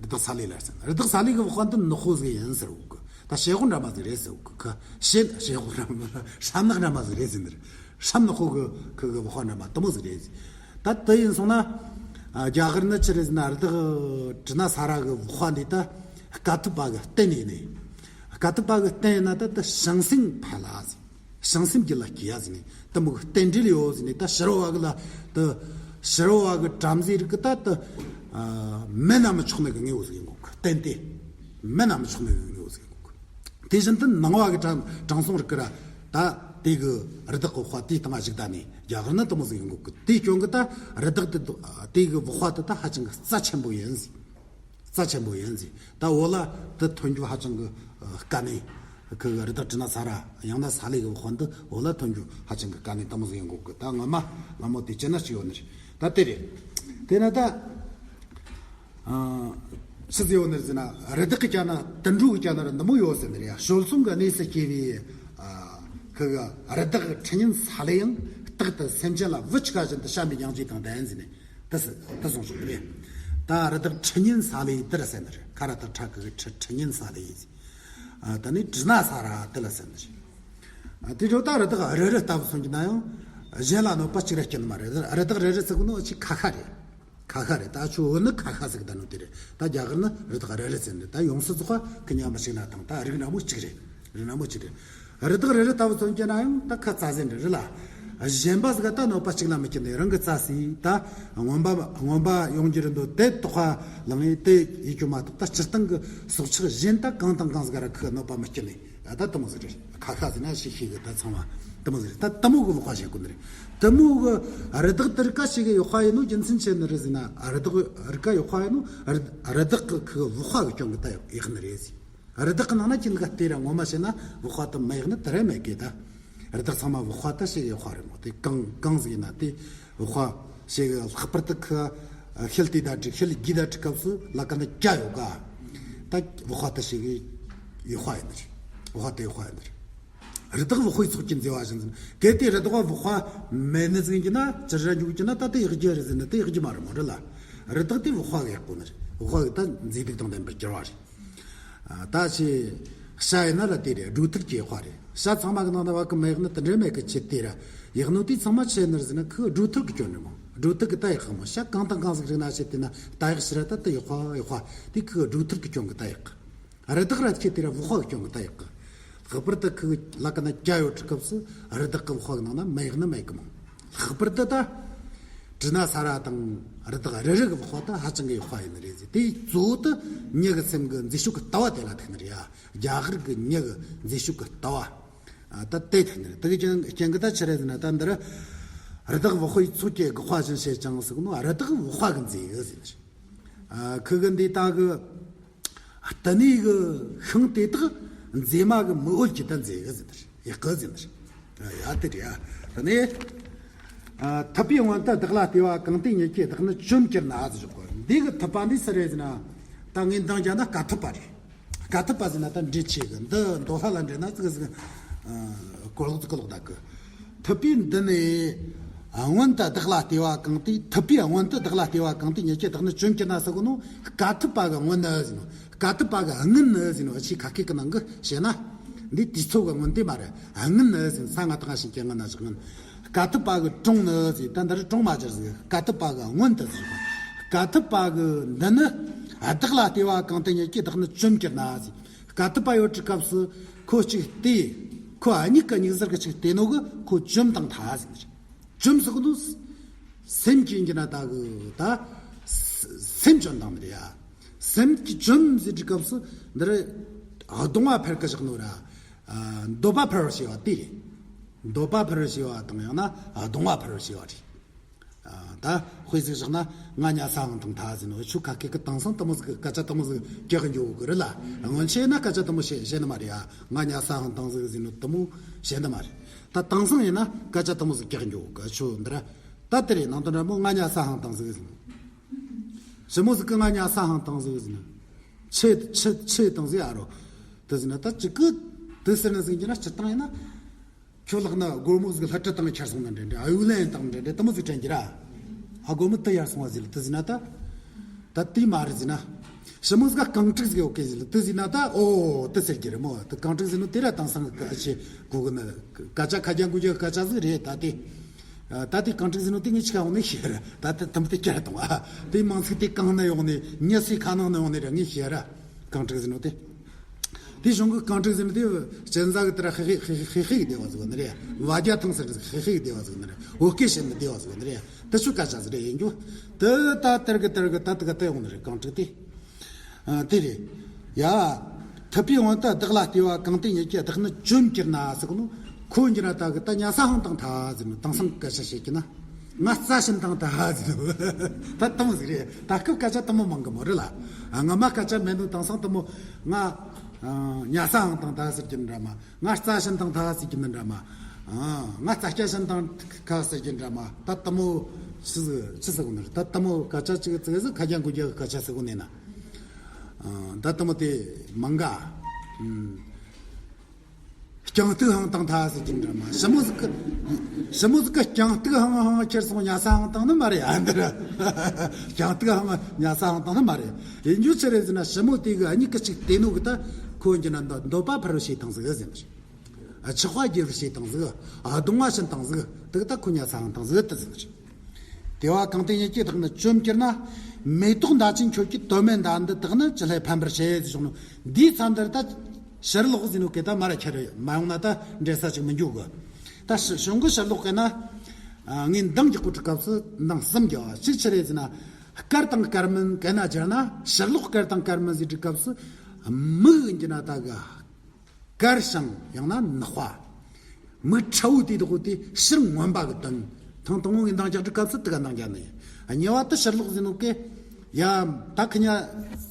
རི་དྭགས་ས་ལི་ལ་ཟེར་ནི། རི་དྭགས་ས་ལི་གི་བག་པ་འདི་ནག་པོ་ཟིག་ཡིན་ཟེར་གོ་གི། ད་ཤེལ་སྒོ་འདྲ་མོ་ཟིག་རེད་ཟེར་གོ་གི། ཤེལ་ཤེལ་སྒོ་འདྲ་མོ། སྲམ་ནག་འདྲ་མོ་ཟིག་རེད་ཟེར་ནི་རེད། སྲམ་ནག་པོ་གི་ཁུ་གི་བག་པ་འདྲ་མོ་དེ་མོ་ཟིག་རེད་ཟེར། ད་དེ་ཡིན་སོང་ན་ཨ་རྒྱ་གར་ནི་ཆི་རེད་ཟེར་ན། རི་དྭགས་དྲི་ན་ས་ར་གི་བག་པ་འདི་ད་དཀའ་ཐུབ་པ་གི་རྟེན་ཡིན་ནས། དཀའ་ཐུབ་པ་གི་རྟེན་ཡིན་ན་ད་ད་བྱང་སེམས་འཕེལ་ལ་ཟེར། བྱང་སེམས་རྒྱུད་ལ་སྐྱེ་ཡ་ཟེར་ནས་དེ་མོ་གི་རྟེན་འབྲེལ་ཡོད་ཟེར་ནས། ད་ཕྱི་རོལ་བ་གི་ལ་ད་ཕྱི་རོལ་བ་གི་བྲམ་ཟེ་རིགས་གི་ད་ད་ཨ་མེད་ན་མི་ཆོག་ནི་གི་དངོས་པོ་ཟིག་ཡིན་གོ་གི། རྟེན་དེ་མེད་ན་མི་ཆོག་ནི་གི་དངོས་པོ་ཟིག་ཡིན་གོ་གི། དེ་བཞིན་དུ་ནང་བ་གི་དྲང་དྲང་སྲོང་རིགས་གི་ར་ད་དེ་གི་རི་དྭགས་གི་བག་པ་དེའི་སྟེང་ང་བཞག་ད་ནས། རྒྱ་གར་ནི་དེ་མོ་ཟིག་ཡིན་གོ་གི། དེའི་རྐྱེན་གི་ད་རི་དྭགས་དེ་དེ་གི་བག་པ་དེ་ད་ཧ་ཅང་གི་རྩ་ཆེན་པོ་ཡིན་ཟེར། རྩ་ཆེན་པོ་ཡིན་ཟེར། ད་འོ་ལ་དེ་ཐོན་རྒྱུ་ཧ་ཅང་གི་ཨ་དཀའ་གནད། ཁུ་གི་རི་དྭགས་དྲི་ན་ས་ར་ཡང་ན་ས་ལི་གི་བག་པ་འདི་འོ་ལ་ཐོན་རྒྱུ་ཧ་ཅང་གི་དཀའ་གནད་དེ་མོ་ཟིག་ཡིན་གོ་གི། ད་ངོ་མ་ལ་མོ་དེ་ཅི་ན་ཅི་ཡོད་ནི་རེད། ད་དེ་རེད། དེ་ན་ད་ཨ་ཆི་ཟིག་ཡོད་ནི་རེད་ཟེར་ན། རི་དྭགས་གི་རྐྱང་ན་དུད་འགྲོ་གི་རྐྱང་ན་ར་འདི་མོ་ཡོད་ཟེར་ནི་རེད་ཡ། བྱོལ་སོང་གི་གནས་སུ་སྐྱེ་བའི་ཨ་ཁུ་གི་རི་དྭགས་ཁྲི་སྙན་ས་ལི་ཡང་། རྟག་ཏུ་སེམས་ཅན་ལ་བུ་ཆུང་བ་བཞིན་དུ་བྱམས་པའི་སྙིང་རྗེ་དང་ལྡན་ཟེར་ནས། དེ་སུ་དེ་གསུངས་སོང་རེད། ད་རི་དྭགས་ཁྲི་སྙན་ས་ལི་དེ་ར་ཟེར་ནི་རེད། ཁ་ར་ད་ཁྲ་གི་ཁྲི་ཁྲི་སྙན་ས་ལི་ཡིན། ཨ་ད་ནི་དྲི་ན་ས་ར་དེ་ལ་ཟེར་ནི་རེད། ཨ་དེ་འཕྲོ་ད་རི་དྭགས་རི་རི་ལྟ་བུ་མཚོན་གྱི་ན་ཡང་གཞན་ལ་གནོད་པ་གཅིག་ར་སྐྱེལ་ནི་མ་རེད། རི་དྭགས་རི་རི་ཟེར་གོ་ནོ་ཅིག་ཁ་ཤ་རེད། ཁ་ཤ་རེད། ད་ཆུ་བོ་ནི་ཁ་ཤ་ཟེར་གི་ད་ནོ་དེ་རེད། ད་རྒྱ་གར་ནི་རི་དྭགས་རི་རི་ཟེར་ནི་རེད། ད་ཡོངས་སུ་རྫོགས་པ་ཁི་མཉམ་པ་ཞིག་ན་དང་ད་རིགས་སྣ་མོ་གཅིག་རེད། རིགས་སྣ་མོ་གཅིག་རེད། རི་དྭགས་རི་རི་ལྟ་བུ་མཚོན་གྱི་ན་ཡང་ད་ཁ་རྩ་ཟན་འདྲ་རེད་ལ། གཞན་པ་ཟིག་ག་ད་གནོད་པ་གཅིག་ལ་མི་སྐྱེལ་ནས་རང་གི་རྩ་ཟིག་ད་རྔོན་པ་རྔོན་པ་ཡོང་རྒྱུ་རེད་འདུག། དེ་དོགས་པ་ལངས་ཡས་དེ་ཡེད་རྒྱུ་མ་གཏོགས། ད་སྤྱིར་བཏང་གི་སྲོག་ཆགས་གཞན་ད་གང་དང་གང་ཟིག་ག་ར་ཁི་གནོད་པ་མི་སྐྱེལ་ནས། ད་དེ་མོ་ཟིག་རེད། ཁ་ཤ་ཟེར་ན་ཤི་ཤི་གི་ད་ཚང་མ་དེ་མོ་ཟིག་རེད། ད་དེ་མོ་གི་བག་པ་བྱེད་དགོས་ནི་རེད། དེ་མོ་གི་རི་དྭགས་དེ་རིགས་ཀ་ཞིག་གི་བག་པ་ཡིན་ནོ་རྒྱུ་མཚན་ཆི་ནི་རེད་ཟེར་ན། རི་དྭགས་རིགས་ཀ་བག་པ་ཡིན་ནོ་རི་རི་དྭགས་གི་ཁུ་བག་པ་གི་རྐྱེན་གི་ད་ཡག་ནི་རེད་ཟེར། རི་དྭགས་གི་ནང་ན་ཁྱེད་ཀ་དེ་ར་ངོ་མ་བྱས་ན་བག་པ་དེ་མི་ཡག་ནི་དེ་ར་མེད་གི། ད་རི་དྭགས་ཚང་མ་བག་པ་ད་ཞིག་གི་བག་པ་རེད་མོ། དེ་གང་གང་ཟིག་ཡིན་ན་དེ། བག་པ་ཞིག་གི་ལྷག་པར་དུ་ཁུ་ཤེལ་དེ་ད་དྲི་ཤེལ་རྒྱུ་ད་དྲི་སྐབས་སུ་ལ་ཀ་ན་སྐྱ་ཡོད་ག། ད་བག་པ་ད་ཞིག་གི་བག་པ་ཡིན་ནི་རེད། བག་པ་དེ་བག་པ་ཡིན་ནི་རེད། རི་དྭགས་བག་པའི་ཚོགས་ཀྱིས་མཛེས་པ་བཞིན་ཟེར། གལ་ཏེ་རི་དྭགས་བག་པ་མེད་ནི་ཟིག་ཡིན་གྱི་ན་ཅི་ར་འཇུག་གི་ན་ད་དེ་ཡག་རྒྱུ་རེད་ཟེར་ན་དེ་ཡག་རྒྱུ་མ་རེད་མོ་རེད་ལ། རི་དྭགས་དེ་བག་པ་གི་ཡག་པོ་ནི་རེད། བག་པ་གི་ད་མཛེས་སྡུག་དང་ལྡན་པར་གྱུར་པ་རེད། ད་ཅི་བྱ་ཡིན་ན་ལ་དེ་རེད། སྒྲོ་ཐུར་གྱི་བག་པ་རེད། བྱ་ཚང་མ་གི་ནང་ན་བ་གི་མི་ཡག་ནི་དེ་འདྲ་མེད་གི། ཆེད་དེ་ར་ཡག་ནོ་དེ་ཚང་མ་ཆི་ནི་རེད་ཟེར་ན་ཁུ་སྒྲོ་ཐུར་གི་སྐྱོན་རེད་མོ། སྒྲོ་ཐུར་གི་ད་ཡག་གི་མོ། བྱ་གང་དང་གང་ཟིག་རིག་ན་ཆེད་དེ་ན་ད་ཡག་ཕྱིར་ད་དེ་བག་པ་བག་པ་དེ་ཁུ་སྒྲོ་ཐུར་གི་སྐྱོན་གི་ད་ཡག་གི། རི་དྭགས་ར་ཆེད་དེ་ར་བག་པ་གི་སྐྱོན་གི་ད་ཡག་གི། ལྷག་པར་དུ་ཁུ་ལ་ཀ་ན་སྐྱ་ཡོད་དུས་སྐབས་སུ་རི་དྭགས་གི་བག་པ་གི་ནང་ན་མི་ཡག་ནི་མེད་གི་མོ། ལྷག་པར་དུ་ད་དྲི་ན་ས་ར་དང་རི་དྭགས་རི་རི་གི་བག་པ་ད་ཧ་ཅང་གི་ཡག་པ་ཡིན་ནི་རེད་ཟེར། དེའི་གཙོ་བོ་དེ་མྱི་གི་སེམས་གི་མཛེས་ཤོས་གི་ལྟ་བ་དེ་ལ་ཐུག་ནི་རེད་ཡ། རྒྱ་གར་གི་མྱི་གི་མཛེས་ཤོས་གི་ལྟ་བ། ད་དེ་ཐུག་ནི་རེད། དེ་གི་རྐྱེན་གི་ད་ཆི་རེད་ཟེར་ན། ད་འདིར་རི་དྭགས་བག་པའི་ཚོགས་ཀྱིས་དགག་པ་བཞིན་བྱེད་ཅིང་ཟེར་གོ་ནོ། རི་དྭགས་བག་པ་གིས་མཛེས་གི་ཟེར་ནི་རེད། ཁུ་གི་འདི་ད་གི་ལྟེ་གནས་གི་ཤིང་དེ་དག་མཛེས་མ་གི་མིག་འོད་ཀྱིས་ད་མཛེས་གི་ཟེར་ནི་རེད། ཡག་གི་ཟེར་ནི་རེད། ཡ་དེ་རེད་ཡ། དེ་ནས་ཐུབ་པའི་སྔོན་དུ་བདག་ལ་ལྟོས་པ་གང་དེ་ཉིད་ཀྱིས། བདག་ནི་བཅོམ་གྱུར་ན་ཟེར་གོ། འདི་གི་ཐུབ་པ་འདི་སུ་རེད་ཟེར་ན། ད་ངས་འདང་རྒྱག་ན་དཀའ་ཐུབ་པ་རེད། དཀའ་ཐུབ་པ་ཟེར་ན་ད་འདྲེ་ཆེ་གི། འདི་མདོ་ལྷ་ལ་འདྲེ་ན་ཙིག་ཟིག་གོ་ལོག་ཙིག་གོ་ལོག་ད་གི། ཐུབ་པའི་འདི་ནས་སྔོན་དུ་བདག་ལ་ལྟོས་པ་གང་དེ། ཐུབ་པའི་སྔོན་དུ་བདག་ལ་ལྟོས་པ་གང་དེ་ཉིད་ཀྱིས། བདག་ནི་བཅོམ་གྱུར་ན་ཟེར་གོ་ནོ། དཀའ་ཐུབ་པ་གི་སྔོན་ནི་ཟེར་ནོ། དཀའ་ཐུབ་པ་གི་སྔོན་ནི་ཟེར་ནོ། ཆེ་ཁ་སྐད་གི་ནང་གི་བཤད་ན། འདི་དུས་ཚོད་གི་སྔོན་དེ་མ་རེད། སྔོན་ནི་ཟེར་ན་ས་ང་དང་ཤིང་གི་སྔོན་ན་ཞིག་སྔོན། དཀའ་ཐུབ་པ་གི་དྲུང་ནི་ཟེར། ད་འདི་རུ་དྲུང་མ་སྦྱར་ཟིག་དཀའ་ཐུབ་པ་གི་སྔོན་དུ་ཟེར། དཀའ་ཐུབ་པ་གི་འདི་ནི་བདག་ལ་ལྟོས་པ་གང་དེ་ཉིད་ཀྱིས། བདག་ནི་བཅོམ་གྱུར་ན་ཟེར། དཀའ་ཐུབ་པ་ཡོད་དུས་སྐབས་སུ་ཁོ་གཅིག་དེ། ཁོ་ཨ་མྱེས་གི་མྱིག་གཟེར་གི་གཅིག་དེ་ནོ་གི་ཁོ་བཅོམ་བཏང་ཐལ་ཟེར། བཅོམ་ཟེར་གོ་ནོ། སེམས་ཀྱི་འགྱུར་ན་ད་གི་ད་སེམས་བཅོམ་བཏང་ནི་རེད་ཡ། སེམས་ཀྱི་བཅོམ་ཟེར་དུས་སྐབས་སུ་འདི་རུ་གདུང་བ་འཕེལ་གི་བཞག་ནོ་ར། འདོད་པ་འཕེལ་བར་བྱེད་པ་དེ་རེད། འདོད་པ་འཕེལ་བར་བྱེད་པ་དང་ཡང་ན་གདུང་བ་འཕེལ་བར་བྱེད་པ་རེད། ད་དཔེ་ཟིག་བཞག་ན། ང་ཉལ་ས་ཧང་དང་ཐ་ཟེར་ནོ། ཆུ་ཁ་སྐད་ཀྱི་དེང་སང་དེ་མོ་ཟིག་གི་སྐད་ཆ་དེ་མོ་ཟིག་རྒྱག་གི་འགྱོ་གི་རེད་ལ། སྔོན་ཆད་ན་སྐད་ཆ་དེ་མོ་བཤད་བཤད་ནི་མ་རེད་ཡ། ང་ཉལ་ས་ཧང་དང་ཟིག་ཟེར་ནོ་དེ་མོ་བཤད་ནི་མ་རེད། ད་དེང་སང་ཡིན་ན་སྐད་ཆ་དེ་མོ་ཟིག་རྒྱག་གི་འགྱོ་གི། ཆུ་འདི་ར་ད་དེ་རེད། ནང་དོན་ར་མོ་ང་ཉལ་ས་ཧང་དང་ཟིག་ཟེར་ནོ། ཞི་མོ་ཟིག་གི་ང་ཉལ་ས་ཧང་དང་ཟིག་ཟེར་ནོ། ཆེ་ཆེ་ཆེ་དང་ཟིག་ཨ་རོ། དེ་ཟེར་ན་ད་ཅིག་གི་དེ་ཟེར་ན་ཟིག་གི་ན་སྤྱིར་བཏང་ཡིན་ན། ཁྱོད་ལག་ན་སྒོར་མོ་ཟིག་ལྷ་ཁྲི་བཏང་ཁྱེར་སོང་ན་འདྲ་འདྲ། ཨ་ཡུ་ལན་བཏང་འདྲ་འདྲ། དེ་མོ་ཟིག་དྲན་གྱི་ར། ཨ་སྒོར་མོ་དེ་ཡར་སོང་བ་ཟིག་ལ་དེ་ཟིན་ན་ད། ད་དེ་མ་རེད་ཟིན་ན། ཞི་མོ་ཟིག་ག་རྐང་དྲུག་ཟིག་ཡོད་གི་ཟིག་ལ་དེ་ཟིན་ན་ད། ཨོ་དེ་ཟེར་གྱི་རེད་མོ། དེ་རྐང་དྲུག་ཟིན་ནོ་དེ་ར་དེང་སང་གི་ཆེ་གོ་གི་ན་སྐད་ཆ་ཁ་རྒྱ་མགོ་རྒྱ་སྐད་ཆ་ཟིག་རེད་ད་དེ། ད་དེ་རྐང་དྲུག་ཟིན་ནོ་དེ་ངས་ཆི་ག་ཡོང་ནས་ཤེས་ར། ད་དེ་དམ་དེ་བསྐྱར་གཏོང་ཨ། དེ་མང་ཚིག་དེ་གང་ན་ཡོང་ནས་ཉི་ཟེར་ཁ་ནང་ན་ཡོང་ནས་ར་ངས་ཤེས་ར། རྐང་དྲུག་ཟིན་ནོ་དེ། དེ་གཞུང་གི་རྐང་དྲུག་ཟེར་ནི་དེ་གཅན་གཟན་གི་དེ་ར་ཧེ་ཧེ་ཧེ་ཧེ་ཧེ་གི་སྡེ་བ་ཟིག་ནི་རེད། བ་རྒྱ་ཐང་ཟེར་ནི་ཧེ་ཧེ་གི་སྡེ་བ་ཟིག་ནི་རེད། བོད་སྐད་བཤད་ནི་སྡེ་བ་ཟིག་ནི་རེད། དེ་ཚོ་སྐད་ཆ་ཟིག་རེད་ཡིན་རྒྱུ། དེ་ད་དེར་གི་དེར་གི་ད་དེ་ག་དེ་ཡོང་ནི་རེད། རྐང་དྲུག་དེ། ཨ་དེ་རེད། ཡ། ཐུབ་པའི་དབང་དུ་བདག་ལ་ལྟོས་པ་གང་དེ་ཉིད་ཀྱིས། བདག་ནི་བཅོམ་གྱུར་ན་ཟེར་གི་ནོ། ཁོ་འགྱུར་ན་ད་གི་ད་ཉལ་ས་ཧང་དང་ཐ་ཟེར་ནོ། དེང་སང་སྐད་ཆ་བཤད་ཀྱི་ན། ང་རྩྭ་ཤིན་དང་ད་ཧ་ཟེར་ནོ། ད་དེ་མོ་ཟིག་རེད། ད་སྐབས་སྐད་ཆ་དེ་མོ་མང་གི་མོ་རེད་ལ། ཨ་སྔ་མ་སྐད་ཆ་མེད་ནོ། དེང་སང་དེ་མོ་ང་ཨ་ཉལ་ས་ཧང་དང་ད་ཟེར་གྱི་འདྲ་མ། ང་རྩྭ་ཤིན་དང་ད་ཟེར་གྱི་འདྲ་མ། ཨ་ང་རྩྭ་སྐྱ་ཤིན་དང་ཁ་ཟེར་གྱི་འདྲ་མ། ད་དེ་མོ་ཆི་ཟིག་ཆི་ཟེར་གོ་ནི་རེད། ད་དེ་མོ་སྐད་ཆ་ཅིག་ཙིག་ཟིག་ཁ་རྒྱ་མགོ་རྒྱ་གི་སྐད་ཆ་ཟེར་གོ་ནས་ན། ཨ་ད་དེ་མོ་དེ་མང་ག། ཨུམ། རྐྱང་སྟུག་ཧང་དང་ཐ་ཟེར་གྱི་འདྲ་མ། ཞི་མོ་ཟིག་གི། ཞི་མོ་ཟིག་གི་རྐྱང་སྟུག་ཧང་ཧང་ཁྱེར་སོང་ཉལ་ས་ཧང་དང་ནི་མ་རེད་ཨ་འདིར། རྐྱང་སྟུག་ཧང་ཉལ་ས་ཧང་དང་ནི་མ་རེད། ཡིན་རྒྱུ་ཆི་རེད་ཟེར་ན། ཞི་མོ་དེ་གི་ཨ་མྱེས་གི་གཅིག་དེ་ནོ་གི་ད་ཁོ་འགྱུར་ན་འདོད་འདོད་པ་འཕེལ་བར་བྱེད་དང་ཟིག་ཟེར་ནི་རེད། ཆགས་པ་རྒྱས་པར་བྱེད་དང་ཟིག་ཨ་གདུང་བ་ཞིན་དང་ཟིག་དེ་གི་ད་ཁོ་ཉལ་ས་ཧང་དང་ཟིག་དེ་ཟེར་ནི་རེད། དེ་བ་གང་དེ་ཉིད་ཀྱིས་བདག་ནི་བཅོམ་གྱུར་ན། མེ་ཏོག་མདའ་ཅན་ཁྱོད་ཀྱི་དོན་མེད་མདའ་འདི་དག་ནི་ཅི་སླད་ཕམ་པར་བྱེད་ཟེར་གསུངས་ནོ། འདིའི་མཚམས་འདིར་ད་ཕྱིར་ལོག་ཟེར་ནོ་གི་ད་མར་ཁྱེར་མ་ཡོང་ན་ད་འདྲེ་ས་ཅིག་མི་འགྱོ་གི། ད་ཕྱི་གཞུང་གི་ཕྱིར་ལོག་གི་ན། ཨ་ངས་འདང་རྒྱག་གོ་དུས་སྐབས་སུ་འདང་གསུམ་རྒྱག་པ་ཅིག་ཆི་རེད་ཟེར་ན། བསྐལ་དང་བསྐལ་མིན་གན་ན་སྦྱར་ན། ཕྱིར་ལོག་བསྐལ་དང་བསྐལ་མིན་ཟེར་དུས་སྐབས་སུ། མིག་གི་ན་ད་གི། དཀར་ཞིང་ཡང་ན་ནག་པ། མིག་ཁྲ་བོ་དེ་དག་དེ་ཕྱིར་མངོན་པ་གི་དོན། ཐེངས་དང་པོ་གི་འདང་རྒྱག་དུས་སྐབས་སུ་དེ་ག་འདང་རྒྱག་ནི་ཡིན། གཉིས་པ་དེ་ཕྱིར་ལོག་ཟེར་ནོ་གི། ཡ། ད་ཁི་ཉ་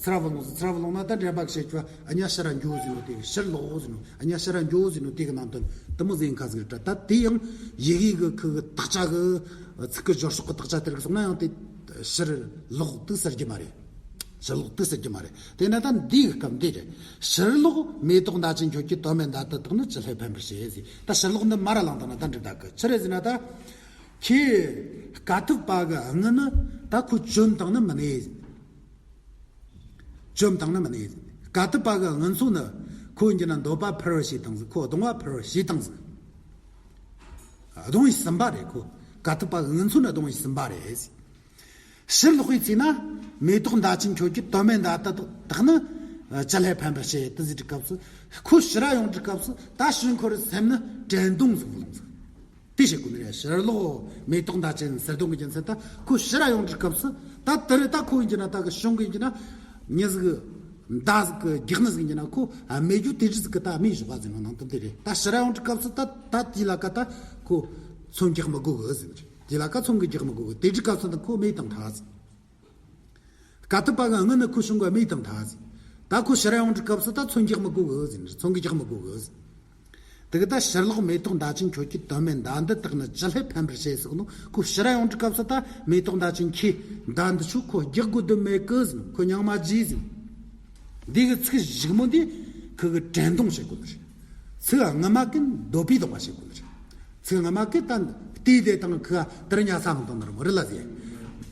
ཚུར་བ་ལོང་ཚུར་བ་ལོང་ན་ད་འདྲེན་པ་བྱེད་ཀྱི་བ། ཨ་ཉ་ཕྱིར་ར་འགྱོ་ཟེར་ནོ་དེ་ཕྱིར་ལོག་ཟེར་ནོ། ཨ་ཉ་ཕྱིར་ར་འགྱོ་ཟེར་ནོ་དེ་གི་ནང་དོན་དེ་མོ་ཟིན་ཁ་ཟིག་རེད། ད་དེ་ཡང་ཡི་གེ་གི་ཁི་གི་དག་ཆ་གི་ཚིག་གི་སྦྱོར་ཕྱོགས་གི་དག་ཆ་དེ་རིགས་སོང་ན་ཡང་དེ་ཕྱིར་ལོག་དེ་ཟེར་རྒྱུ་མ་རེད། ཕྱིར་ལོག་དེ་ཟེར་རྒྱུ་མ་རེད། དེས་ན་ད་འདིའི་སྐབས་འདི་རེད། ཕྱིར་ལོག་མེ་ཏོག་མདའ་ཅན་ཁྱོད་ཀྱི་དོན་མེད་མདའ་དེ་དག་ནི་ཅི་སླད་ཕམ་པར་བྱེད་ཟེར། ད་ཕྱིར་ལོག་འདི་མར་ར་བླངས་བཏང་ན་ད་འགྲིག་ད་གི། ཆི་རེད་ཟེར་ན་ད། ཁྱེད་དཀའ་ཐུབ་པ་གི་སྔུན་ནི་ད་ཁོ་བཅོམ་བཏང་ནི་མིན་ནས། བཅོམ་བཏང་ནི་མིན་ནས། དཀའ་ཐུབ་པ་གི་སྔུན་ཚོ་ནི་ཁོ་འགྱུར་ན་འདོད་པ་འཕེལ་བར་བྱེད་དང་ཟིག་ཁོ་གདུང་བ་འཕེལ་བར་བྱེད་དང་ཟིག་གདུང་བའི་ཟིན་པ་རེད་ཁོ། དཀའ་ཐུབ་པ་གི་སྔུན་ཚོ་ནི་གདུང་བའི་ཟིན་པ་རེད། ཕྱིར་ལོག་པའི་ཚེ་ན། མེ་ཏོག་མདའ་ཅན་ཁྱོད་ཀྱི་དོན་མེད་མདའ་དེ་དག་ནི། ཅི་སླད་ཕམ་པར་བྱེད་དེ་ཟེར་དུས་སྐབས་སུ། ཁོ་ཕྱིར་ར་ཡོང་དུས་སྐབས་སུ་ད་ཕྱིར་ཁོ་རའི་སེམས་ནི་དྲན་གདུང་ཟིག་ལོང་ཟིག་དེ་བྱེད་དགོས་ནི་རེད། ཕྱིར་ལོག་མེ་ཏོག་མདའ་ཅན་ཟེར་དོན་གི་རྒྱུ་མཚན་ད་ཁོ་ཕྱིར་ར་ཡོང་དུས་སྐབས་སུ་ད་དེ་རེད། ད་ཁོ་ཡིན་གྱི་ན་ད་གི་བྱུང་གི་ཡིན་གྱི་ན་མྱི་ཟིག་མདའ་ཟིག་གི་རྒྱག་ནི་ཟིག་ཡིན་ན་ཁོ་རྨས་རྒྱུ་དེ་འདྲ་ཟིག་གི་ད་རྨས་ཞོག་ག་ཟེར་ནོ་ནང་དོན་དེ་རེད། ད་ཕྱིར་ར་ཡོང་དུས་སྐབས་སུ་ད་ད་དེ་ལ་ཀ་ད་ཁོ་མཚོན་རྒྱག་མི་དགོས་གི་ཟེར་ནི་རེད། དེ་ལ་ཀ་མཚོན་གི་རྒྱག་མི་དགོས་གི། དེ་འདྲའི་སྐབས་སུ་ནི་ཁོ་རྨས་བཏང་ཐལ་ཟེར། དཀའ་ཐུབ་པ་གི་དངུལ་ནི་ཁོ་བྱུང་གི་རྨས་བཏང་ཐལ་ཟེར། ད་ཁོ་ཕྱིར་ར་ཡོང་དུས་སྐབས་སུ་ད་མཚོན་རྒྱག་མི་དགོས་གི་ཟེར་ནི་རེད། མཚོན་གི་རྒྱག་མི་དགོས་གི་ཟེར། དེ་གི་ད་ཕྱིར་ལོག་མེ་ཏོག་མདའ་ཅན་ཁྱོད་ཀྱི་དོན་མེད་མདའ་འདི་དག་ནི་ཅི་སླད་ཕན་པར་བྱེད་ཟེར་གི་ནོ། ཁོ་ཕྱིར་ར་ཡོང་དུས་སྐབས་སུ་ད་མེ་ཏོག་མདའ་ཅན་ཁྱོས་མདའ་འདི་ཆོ་ཁོ་རྒྱག་དགོས་དོན་མེད་གི་ཟེར། ཁོ་སྙིང་མ་རྗེ་ཟེར། འདི་གི་ཚིག་གཞུག་མོ་འདི་ཁོ་གི་དྲན་གདུང་བྱེད་དགོས་ནི་རེད། ཚིག་སྔ་མ་གི་འདོད་པའི་གདུང་བ་བྱེད་དགོས་ནི་རེད། ཚིག་སྔ་མ་གི་ད་དེའི་དེ་དང་ཁོ་ག་དེར་ཉ་ས་མི་གཏོང་ནི་རེད་མོ་རེད་ལ་ཟེར།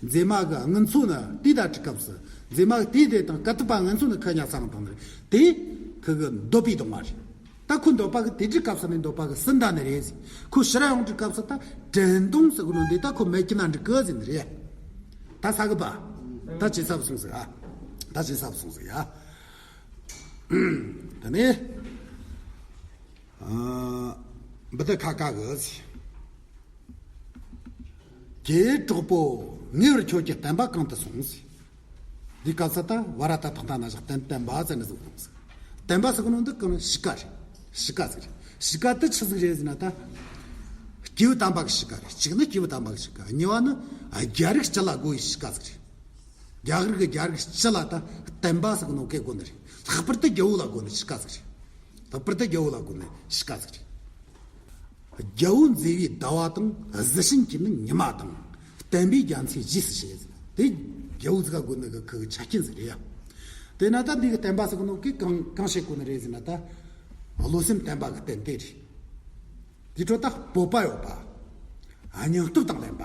མཛེས་མ་གི་དངུལ་མཚོ་ནི་དེའི་ད་དྲི་སྐབས་སུ་མཛེས་མ་གི་དེའི་དེ་དང་དཀའ་ཐུབ་པ་དངུལ་མཚོ་ནི་ཁོ་ག་ཉ་ས་མི་གཏོང་ནི་རེད། དེ་ཁོ་གི་འདོད་པའི་གདུང་བ་རེད། ད་ཁོ་འདོད་པ་གི་དེ་འདྲའི་སྐབས་སུ་ནས་འདོད་པ་གི་ཟིན་ད་ནི་རེད་ཟེར། ཁོ་ཕྱིར་ར་ཡོང་དུས་སྐབས་སུ་ད་དྲན་གདུང་ཟེར་གི་ནོ་འདི་ད་ཁོ་མེད་ཀི་ན་འགྲིག་གི་ཟེར་ནི་རེད། ད་ས་གི་པ། ད་ཇེ་ཟབ་སོང་ཟིག་ཨ། ད་ཇེ་ཟབ་སོང་ཟིག་ཨ། ད་ནི། ཨ། འབུ་དི་ཁ་ཁ་གི་ཟེར། རྒྱལ་གྲོགས་པོ། ངེས་པར་ཁྱོད་ཀྱི་བསྟན་པ་གང་དུ་སོང་ཟེར། འདི་སྐབས་སུ་ད་ཝ་ར་ཏ་ཐང་ཐང་ན་བཞག་བསྟན་བསྟན་པ་ཟེར་ནི་ཟིག་སོང་ཟིག། བསྟན་པ་ཟེར་གི་ནོ་འདི་གང་གཤིས་ཀ་རེད། གཤིས་ཀ་ཟིག་རེད། གཤིས་ཀ་དེ་ཆི་ཟིག་རེད་ཟེར་ན་ད། སྐྱེས་བུ་དམ་པ་གི་གཤིས་ཀ་རེད། གཅིག་ནི་སྐྱེས་བུ་དམ་པ་གི་གཤིས་ཀ། གཉིས་པ་ནི་རྒྱལ་རིགས་སྤྱི་ལ་དགོས་པའི་གཤིས་ཀ་ཟིག་རེད། རྒྱ་གར་གི་རྒྱལ་རིགས་སྤྱི་ལ་ད་བསྟན་པ་ཟེར་གི་ནོ་གེ་དགོས་ནི་རེད། ལྷག་པར་དུ་རྒྱལ་པོ་ལ་དགོས་ནི་གཤིས་ཀ་ཟིག་རེད། ལྷག་པར་དུ་རྒྱལ་པོ་ལ་དགོས་ནི་གཤིས་ཀ་ཟིག་རེད། རྒྱལ་པོ་མཛེས་པའི་ཟླ་བ་དང་། གཟི་བྱིན་གྱི་ནི་ཉི་མ་དང་། བསྟན་པའི་རྒྱ་མཚོས་རྗེས་སུ་བྱེད་ཟེར། དེ་རྒྱལ་པོ་ཟིག་ག་དགོས་ནི་གི་ཁོ་གི་ཆ་རྐྱེན་ཟིག་རེད་ཡ། དེས་ན་ད་འདི་གི་བསྟན་པ་ཟེར་གི་ནོ་གི་གང་གང་བྱེད་དགོས་ནི་རེད་ཟེར་ན་ད། བློ་སེམས་བརྟན་པ་གི་རྟེན་དེ་རེད། དེ་འཕྲོ་ད་སྤོབས་པ་ཡོད་པ། སྙིང་སྟོབས་དང་ལྡན་པ།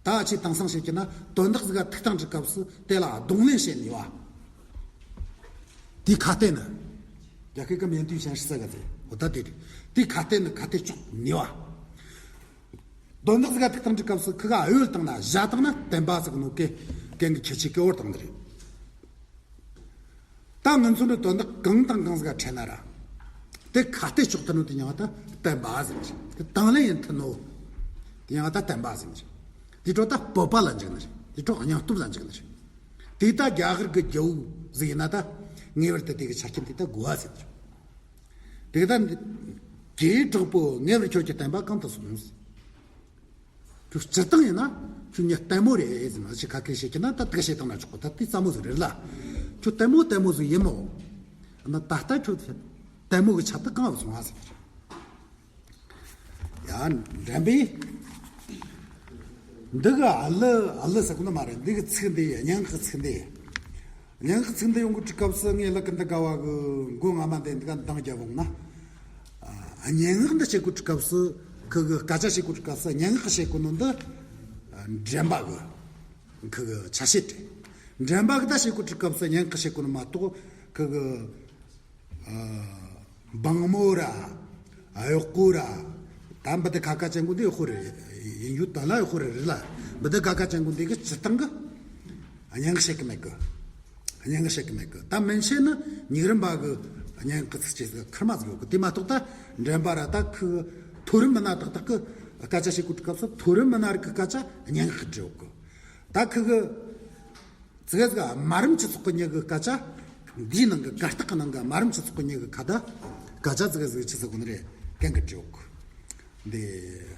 ད་ཅི་དེང་སང་བཤད་ཀྱི་ན་དོན་དག་ཟིག་ག་ཐུག་བཏང་གི་སྐབས་སུ་དེ་ལ་གདོང་ལེན་བྱེད་ནུས་པ། དེའི་ཁ་གཏད་ནི། རྒྱ་སྐད་ཀྱི་མིང་དུས་ཞན་ཧྲི་ས་ག་ཚེ་འོ་ད་དེ་རེད། དེའི་ཁ་གཏད་ནི་ཁ་གཏད་གཅོག་ནུས་པ། དོན་དག་ཟིག་ག་ཐུག་བཏང་གི་སྐབས་སུ་ཁོ་ག་གཡོལ་བཏང་ན་བཞག་བཏང་ན་བསྟན་པ་ཟེར་གི་ནོ་གེ་གན་གི་ཁྱད་ཆོས་གེ་བོར་བཏང་ནི་རེད། ད་ང་ཚོ་འདི་དོན་དག་གང་དང་གང་ཟིག་ག་འཕྲད་ན་ར། དེ་ཁ་གཏད་གཅོག་ཐུབ་ནོ་དེ་ཡང་ད་བསྟན་པ་ཟེར་ནི་རེད། དེ་དང་ལེན་ཡིན་ཐུབ་ནོ། དེ་ཡང་ད་བསྟན་པ་ཟེར་ནི་རེད། དེ་འཕྲོ་ད་སྤོབས་པ་ལ་འཇུག་ནི་རེད། དེ་འཕྲོ་སྙིང་སྟོབས་ལ་འཇུག་ནི་རེད། དེ་ད་རྒྱ་གར་གི་རྒྱལ་པོ་ཟིག་ཡིན་ན་ད་ངེས་པར་དུ་དེ་གི་ཆ་རྐྱེན་དེ་ད་དགོས་པ་ཟེར་ནི་རེད། དེ་ད་རྒྱལ་གྲོགས་པོ་ངེས་པར་ཁྱོད་ཀྱི་བསྟན་པ་གང་དུ་སོང་ཟེར། ཁྱོད་སྤྱིར་བཏང་ཡིན་ན་ཁྱོད་ཉིད་ལྟད་མོ་རེད་ཟེར་ན་ཅི་ཁ་སྐད་བཤད་ཀྱི་ན་ད་དེ་ག་བཤད་བཏང་ན་ཆོག་གོ། ད་དེ་སླ་མོ་ཟིག་རེད་ལ། ཁྱོད་ལྟད་མོ་ལྟད་མོ་ཟིག་ཡིན་མོ། ན་ད་ལྟ་ཁྱོད་ལྟད་མོ་གི་ཆ་དེ་གང་ལ་སོང་ཨ་ཟེར། ཡ་འགྲན་པས། འདི་གི་ཨ་ལི་ཨ་ལི་ཟེར་གོ་ནི་མ་རེད། འདི་གི་ཚིག་འདི་སྙན་ངག་གི་ཚིག་འདི། སྙན་ངག་ཚིག་འདི་ཡོང་གི་དུས་སྐབས་སུ་ངས་ལ་ཀི་འདི་དགའ་བ་གི་མགོ་རྔ་མ་འདི་འདི་ག་འདང་རྒྱབ་འོང་ན། ཨ། སྙན་ངག་འདི་བཤད་གོ་དུས་སྐབས་སུ་ཁི་གི་སྐད་ཆ་བཤད་གོ་དུས་སྐབས་སུ་སྙན་ངག་བཤད་གོ་ནོ་འདི་འགྲན་པ་གི་ཁི་གི་ཆ་ཤས་རེད། འགྲན་པ་གི་ད་བཤད་གོ་དུས་སྐབས་སུ་སྙན་ངག་བཤད་གོ་ནོ་མ་གཏོགས་ཁི་གི་ཨ། འབངས་མོ་ར། གཡོག་པོ་ར། ད་འབུ་དི་ཁ་ཁ་ཅན་གོ་འདི་གཡོག་པོ་རེད། ཡིན་ཡུལ་དོན་ལ་གཡོག་པོ་རེད་རེད་ལ། འབུ་དི་ཁ་ཁ་ཅན་གོ་འདི་གི་སྤྱིར་བཏང་གི་སྙན་ངག་བཤད་གི་མེད་གི། སྙན་ངག་བཤད་གི་མེད་གི། ད་མན་ཆད་ནི་ཉིག་རིམ་པ་གི་སྙན་ངག་གི་ཚིགས་བཅད་ཟིག་ཁེར་མ་ཟིག་ཡོད་གི། དེ་མ་གཏོགས་ད་འགྲན་པ་ར་ད་ཁི་མཐོ་རིམ་མི་སྣ་ཏག་ཏག་གི་སྐད་ཆ་བཤད་གོ་དུས་སྐབས་སུ་མཐོ་རིམ་མི་སྣ་རིགས་གི་སྐད་ཆ་སྙན་ངག་གི་བྲིས་ཡོད་གི། ད་ཁི་གི་ཙི་གེ་ཟིག་དམའ་རིམ་སྤྱི་ཚོགས་ཀྱི་མྱི་གི་སྐད་ཆ། འདིའི་ནང་གི་གར་སྟེགས་ཀྱི་ནང་གི་དམའ་རིམ་སྤྱི་ཚོགས་ཀྱི་མྱི་གི་ཁ་བརྡ། སྐད་ཆ་ཙི་གེ་ཟིག་ཆི་ཟེར་གོ་ནི་རེད། གན་གི་བྲིས་ཡོད་གི། འདི་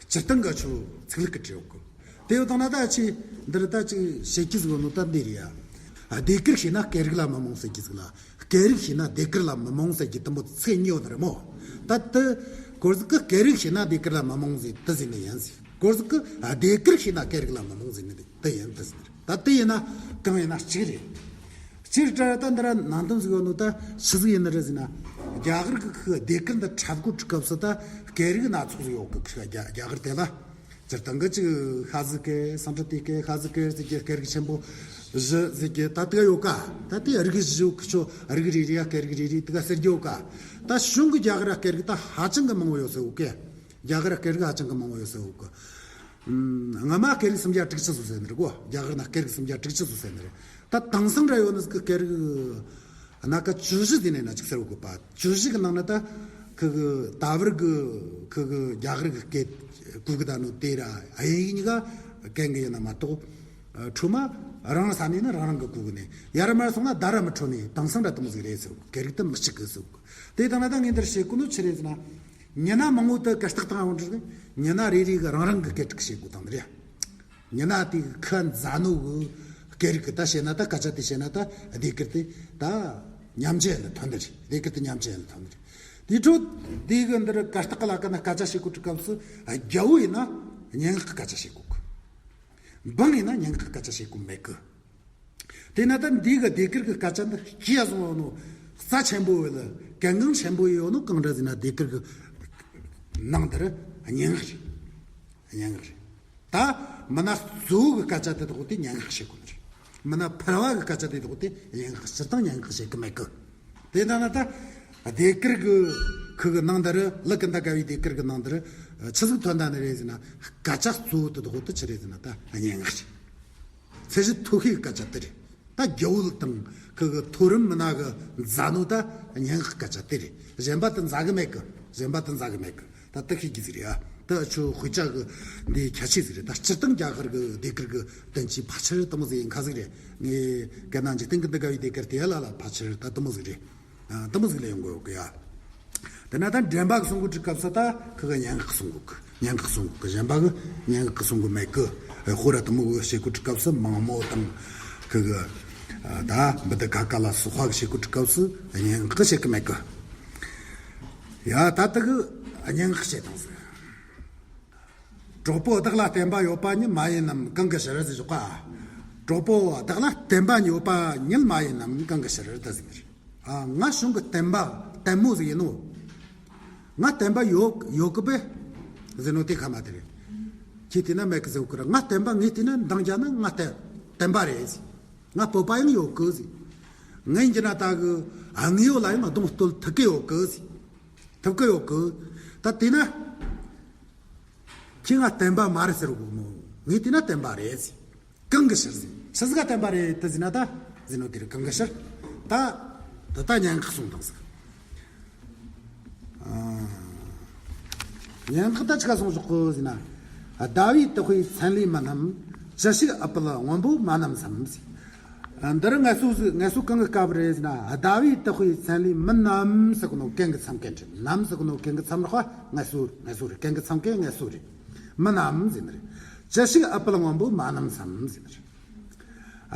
སྤྱིར་བཏང་གི་ཆོ་ཚིག་ལྷུག་གི་བྲིས་ཡོད་གི། དེ་ཡོད་དང་ན་ད་ཅི་འདིར་ད་ཅི་བཤད་རྒྱུ་ཟིག་ཡོད་ནོ་ད་འདི་རེད་ཡ། ཨ། ཟློས་གར་ཤེས་ན་སྐད་རིགས་ལ་མི་རྨོངས་ཟེར་རྒྱུ་ཟིག་ལ། སྐད་རིགས་ཤེས་ན་ཟློས་གར་ལ་མི་རྨོངས་ཟེར་རྒྱུ་དུམ་བུ་ཚིག་གཉིས་ཡོད་ནི་རེད་མོ། ད་དེ་སྐོར་ཟིག་གི་སྐད་རིགས་ཤེས་ན་ཟློས་གར་ལ་མི་རྨོངས་ཟེར་དེ་ཟེར་ནི་ཡིན་ཟེར། སྐོར་ཟིག་གི་ཨ། ཟློས་གར་ཤེས་ན་སྐད་རིགས་ལ་མི་རྨོངས་ཟེར་ནི་དེ་ཡིན་དེ་ཟེར། ད་དེ་ཡིན་ན་གང་ཡིན་ན་གཅིག་རེད། སྤྱིར་བཏང་ད་འདི་ར་ནང་དོན་ཟིག་ཡོད་ནོ་ད་ཆི་ཟིག་ཡིན་ནི་རེད་ཟེར་ན། རྒྱ་གར་གི་ཁི་ཟློས་གར་འདི་འཁྲབ་གོ་དུས་སྐབས་སུ་ད་སྐད་རིགས་སྣ་ཚོགས་ཟིག་ཡོད་གི། ཁི་རྒྱ་རྒྱ་གར་དེ་ལ་སྤྱིར་བཏང་གི་ཅིག་ཤ་ཟིག་གི་སང་ཀྲི་ཏི་གི་ཤ་ཟིག་གི་ཟེར་གི་སྐད་རིགས་ཆེན་པོ་བཞི་ཟེར་གི་ད་དེ་ཡོད་ཀ། ད་དེ་རིགས་བཞི་ཡོད་གི། ཆོ་རིགས་རེ་རེ་ཡ་སྐད་རིགས་རེ་རེ་དེ་ག་ཟེར་གི་ཡོད་ཀ། ད་གཞུང་གི་རྒྱ་གར་སྐད་རིགས་ད་ཧ་ཅང་གི་མང་བོ་ཡོད་ཟེར་ཡོད་གི། རྒྱ་གར་སྐད་རིགས་ཧ་ཅང་གི་མང་བོ་ཡོད་ཟེར་ཡོད་གི། ཨུམ། སྔ་མ་སྐད་རིགས་སུམ་བརྒྱ་དྲུག་ཅུ་ཙམ་ཟེར་ནི་རེད་གོ། རྒྱ་གར་ན་སྐད་རིགས་སུམ་བརྒྱ་དྲུག་ཅུ་ཙམ་ཟེར་ནི་རེད། ད་དེང་སང་འདྲ་ཡོད་ནི་ཟིག་གི་སྐད་རིགས་སྣ་ཁ་བཅུ་བཞི་ཟེར་ནས་ན་ཅིག་ཟེར་ཡོད་གི་པ། བཅུ་བཞི་གི་ནང་ན་ད་ཁི་གི་ད་བར་གི་ཁི་གི་རྒྱ་གར་གི་སྐད་གོ་གི་ད་ནོ་དེ་ར་ཨ་ཡིན་གཉིས་ཀ་གན་གི་ཡིན་ན་མ་གཏོགས། ཁྲོས་མ་རང་རང་ས་ནས་ནི་རང་རང་གི་གོ་གི་ནས་ཡར་མར་སོང་ན་ད་ར་མི་ཁྲོ་ནས་དེང་སང་འདྲ་དེ་མོ་ཟིག་རེད་ཟེར། སྐད་རིགས་དེ་མི་གཅིག་གི་ཟེར། དེ་དང་ན་ད་ངས་འདིར་བཤད་གོ་ནོ་ཆི་རེད་ཟེར་ན། མྱི་སྣ་མང་བོ་དེ་སྐད་བཏགས་བཏང་འོང་དུས་མྱི་སྣ་རེ་རེ་གི་རང་རང་གི་སྐད་རིགས་བཤད་གོ་དང་རེད། མྱི་སྣ་དེ་གི་ཁ་མཛའ་ནོ་གི་སྐད་རིགས་གི་ད་བཤད་ན་ད་སྐད་ཆ་དེ་བཤད་ན་ད་སྡེ་དཀར་དེ་ད་ཉམས་ཆེ་ལ་ཐོན་ནི་རེད། སྡེ་དཀར་དེ་ཉམས་ཆེ་ལ་ཐོན་ནི་རེད། དེ་འཕྲོ་དེ་གི་འདིར་གར་སྟེགས་ལ་ཀ་ན་སྐད་ཆ་བཤད་གོ་དུས་སྐབས་སུ་རྒྱལ་བོ་ཡིན་ན་སྙན་ངག་གི་སྐད་ཆ་བཤད་གོ་གི། འབངས་ཡིན་ན་སྙན་ངག་གི་སྐད་ཆ་བཤད་གོ་མེད་གི། དེས་ན་ད་འདི་གི་སྡེ་དཀར་གི་སྐད་ཆ་འདི་སྐྱེས་སོང་ནོ། རྩ་ཆེན་པོ་ཡོད་ལ་གལ་འགངས་ཆེན་པོ་ཡོད་ནོ་གང་འདྲ་ཟེར་ན། སྡེ་དཀར་གི་ནང་འདིར་སྙན་ངག་རེད། སྙན་ངག་རེད། ད་མི་སྣ་གཙོ་བོ་གི་སྐད་ཆ་དེ་དག་དེ་སྙན་ངག་བཤད་གོ་ནི་རེད། མི་སྣ་ཕལ་བ་གི་སྐད་ཆ་དེ་དག་དེ་སྙན་ངག་སྤྱིར་བཏང་སྙན་ངག་བཤད་གི་མེད་གི། དེ་ལྟ་ན་ད་སྡེ་དཀར་གི་ཁུ་གི་ནང་འདིར་ལ་ཀུན་ད་ག་བའི་སྡེ་དཀར་གི་ནང་འདིར་ཆི་ཟིག་ཐོན་ད་ནི་རེད་ཟེར་ན། སྐད་ཆ་གཙོ་བོ་དེ་དག་དེ་ཆི་རེད་ཟེར་ན་ད་སྙན་ངག་རེད། ཚད་གཞི་མཐོ་ཤོས་ཀྱི་སྐད་ཆ་དེ་རེད། ད་རྒྱལ་བོ་དང་ཁུ་གི་མཐོ་རིམ་མི་སྣ་གི་མཛའ་ནོ་ད་སྙན་ངག་སྐད་ཆ་དེ་རེད། གཞན་པ་དེ་མཛའ་གི་མེད་གི། གཞན་པ་དེ་མཛའ་གི་མེད་གི། ད་དེ་ཤེས་རྒྱུ་ཟིག་རེད་ཨ། ད་ཆོ་དཔེ་ཆ་གི་འདི་ཁྱད་ཆོས་ཟིག་རེད། ད་སྤྱིར་བཏང་རྒྱ་གར་གི་སྡེ་དཀར་གི་དོན་གྱི་ཕལ་ཆེར་དེ་མོ་ཟིག་ཡིན་ཁ་ཟིག་རེད། ངས་གལ་ན་འཇིག་རྟེན་གི་འདི་ག་བའི་སྡེ་དཀར་དེ་ལ་ལ་ཕལ་ཆེར་ད་དེ་མོ་ཟིག་རེད། ཨ། དེ་མོ་ཟིག་ལ་ཡོང་གི་ཡོད་གི་ཡ། དེ་ན་ད་འདྲེན་པ་གི་གསུང་གི་དུས་སྐབས་སུ་ད་ཁུ་གི་སྙན་ངག་གི་གསུང་གི། སྙན་ངག་གི་གསུང་གི། གཞན་པ་གི་སྙན་ངག་གི་གསུང་གི་མེད་གི། ཨེ། ཧོ་ར་དེ་མོ་གི་བཤད་གི་དུས་སྐབས་སུ་མང་མོ་དང་ཁུ་གི། ཨ། ད་འབུ་ད་ག་ག་ལ་སོགས་པ་གི་བཤད་གི་དུས་སྐབས་སུ་སྙན་ངག་གི་བཤད་གི་མེད་གི། ཡ། ད་དེ་གི་སྙན་ངག་བཤད་དང་ཟེར། གྲོགས་པོ་བདག་ལ་བརྟེན་པ་ཡོད་པ་ཉིད་མ་ཡིན་ནམ་གང་གི་ཕྱིར་ཟེར་ཞོག་ག། གྲོགས་པོ་བདག་ལ་བརྟེན་པ་ཡོད་པ་ཉིད་མ་ཡིན་ནམ་གང་གི་ཕྱིར་ད་ཟེར་གི་རེད། ཨ། ང་གཞུང་གི་བརྟེན་པ་བརྟེན་མོ་ཟིག་ཡིན་ནོ། ང་བརྟེན་པ་ཡོད་ཡོད་གི་པས་ཟེར་ནོ་དེ་ཁ་མ་དེ་རེད། ཁྱེད་བལྟས་ན་མེད་གི་ཟེར་གི་ར། ང་བརྟེན་པ་ངས་བལྟས་ན་འདང་རྒྱག་ན་ང་བརྟེན་བརྟེན་པ་རེད་ཟེར། ང་སྤོབས་པ་ཡང་ཡོད་གི་ཟེར། ངས་འགྱུར་ན་ད་གི་དངོས་ཡོད་ལ་ཡང་གདོང་གཏོད་ཐུབ་གི་ཡོད་གི་ཟེར། ཐུབ་གི་ཡོད་གི། ད་དེས་ན་ཁྱེད་ང་བརྟེན་པ་མ་རེད་ཟེར་གོ་མོ། ངས་བལྟས་ན་བརྟེན་པ་རེད་ཟེར། གང་གི་ཕྱིར་ཟེར། ཆི་ཟིག་ག་བརྟེན་པ་རེད་དེ་ཟེར་ན་ད་ཟེར་ནོ་དེ་རེད། གང་གི་ཕྱིར། ད་ད་ད་སྙན་ངག་གསུང་དང་ཟེར། ཨ། སྙན་ངག་ད་ཆི་ག་གསུང་ཞོག་གི་ཟེར་ན། ཟླ་བའི་དུ་དཔེའི་མཚན་ལས་མི་སྣམ། ཅི་ཞིག་ཨུཏྤལ་སྔོན་པོ་མ་བསྣམས་སམ་ཟེར། འདིར་ངལ་གསོ་ཟིག་ངལ་གསོ་གང་གི་སྐབས་རེད་ཟེར་ན། ཟླ་བའི་དུ་དཔེའི་མཚན་ལས་མི་སྣམ་ཟེར་གོ་ནོ་གན་གི་མཚམས་གན་རེད། སྣམ་ཟེར་གོ་ནོ་གན་གི་མཚམས་རེད། ངལ་གསོ་ངལ་གསོ་རེད། གན་གི་མཚམས་གན་ངལ་གསོ་རེད། མི་སྣམ་ཟེར་ནི་རེད། ཅི་ཞིག་ཨུཏྤལ་སྔོན་པོ་མ་བསྣམས་སམ་ཟེར་ནི་རེད།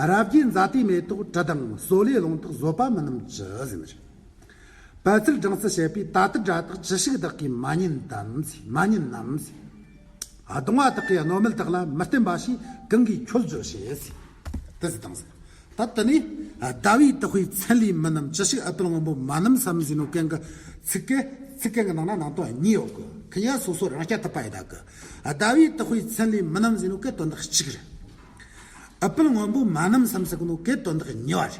རབ་རྒྱས་མཛའ་བརྩེའི་མེ་ཏོག་དྲི་དང་། སོ་ལས་རླུང་རྟ་བཟོད་པ་མི་སྣམ་ཅི་ཟེར་ནི་རེད། པད་ཚལ་སྦྲང་རྩི་བྱེད་པའི་ད་ལྟ་སྒྲ་དག་ཅི་ཞིག་བདག་གིས་མ་ཉན་དམ་ཟེར། མ་ཉན་ནམ་ཟེར། གདུང་བ་དག་གིས་གནོད་མེད་བདག་ལ་མི་བརྟེན་པ་ཞིག་གང་གིས་ཁྱོད་བརྗོད་བྱེད་ཟེར། དེ་ཟེར་དང་ཟེར། ད་དེ་ནས་ཟླ་བའི་དུ་དཔེའི་མཚན་ལས་མི་སྣམ། ཅི་ཞིག་ཨུཏྤལ་སྔོན་པོ་མ་བསྣམས་སམ་ཟེར་ནོ་གན་གི་ཚིག་གི་ཚིག་གན་གི་ནང་ན་ནང་དོན་གཉིས་ཡོད་གི། ཁི་ཡ་སོ་སོ་རང་རྐྱ་ཐུབ་པ་ཡི་ད་གི། ཟླ་བའི་དུ་དཔེའི་མཚན་ལས་མི་སྣམ་ཟེར་ནོ་གན་དོན་དག་གཅིག་རེད། ཨུཏྤལ་སྔོན་པོ་མ་བསྣམས་སམ་ཟེར་གི་ནོ་གན་དོན་དག་གཉིས་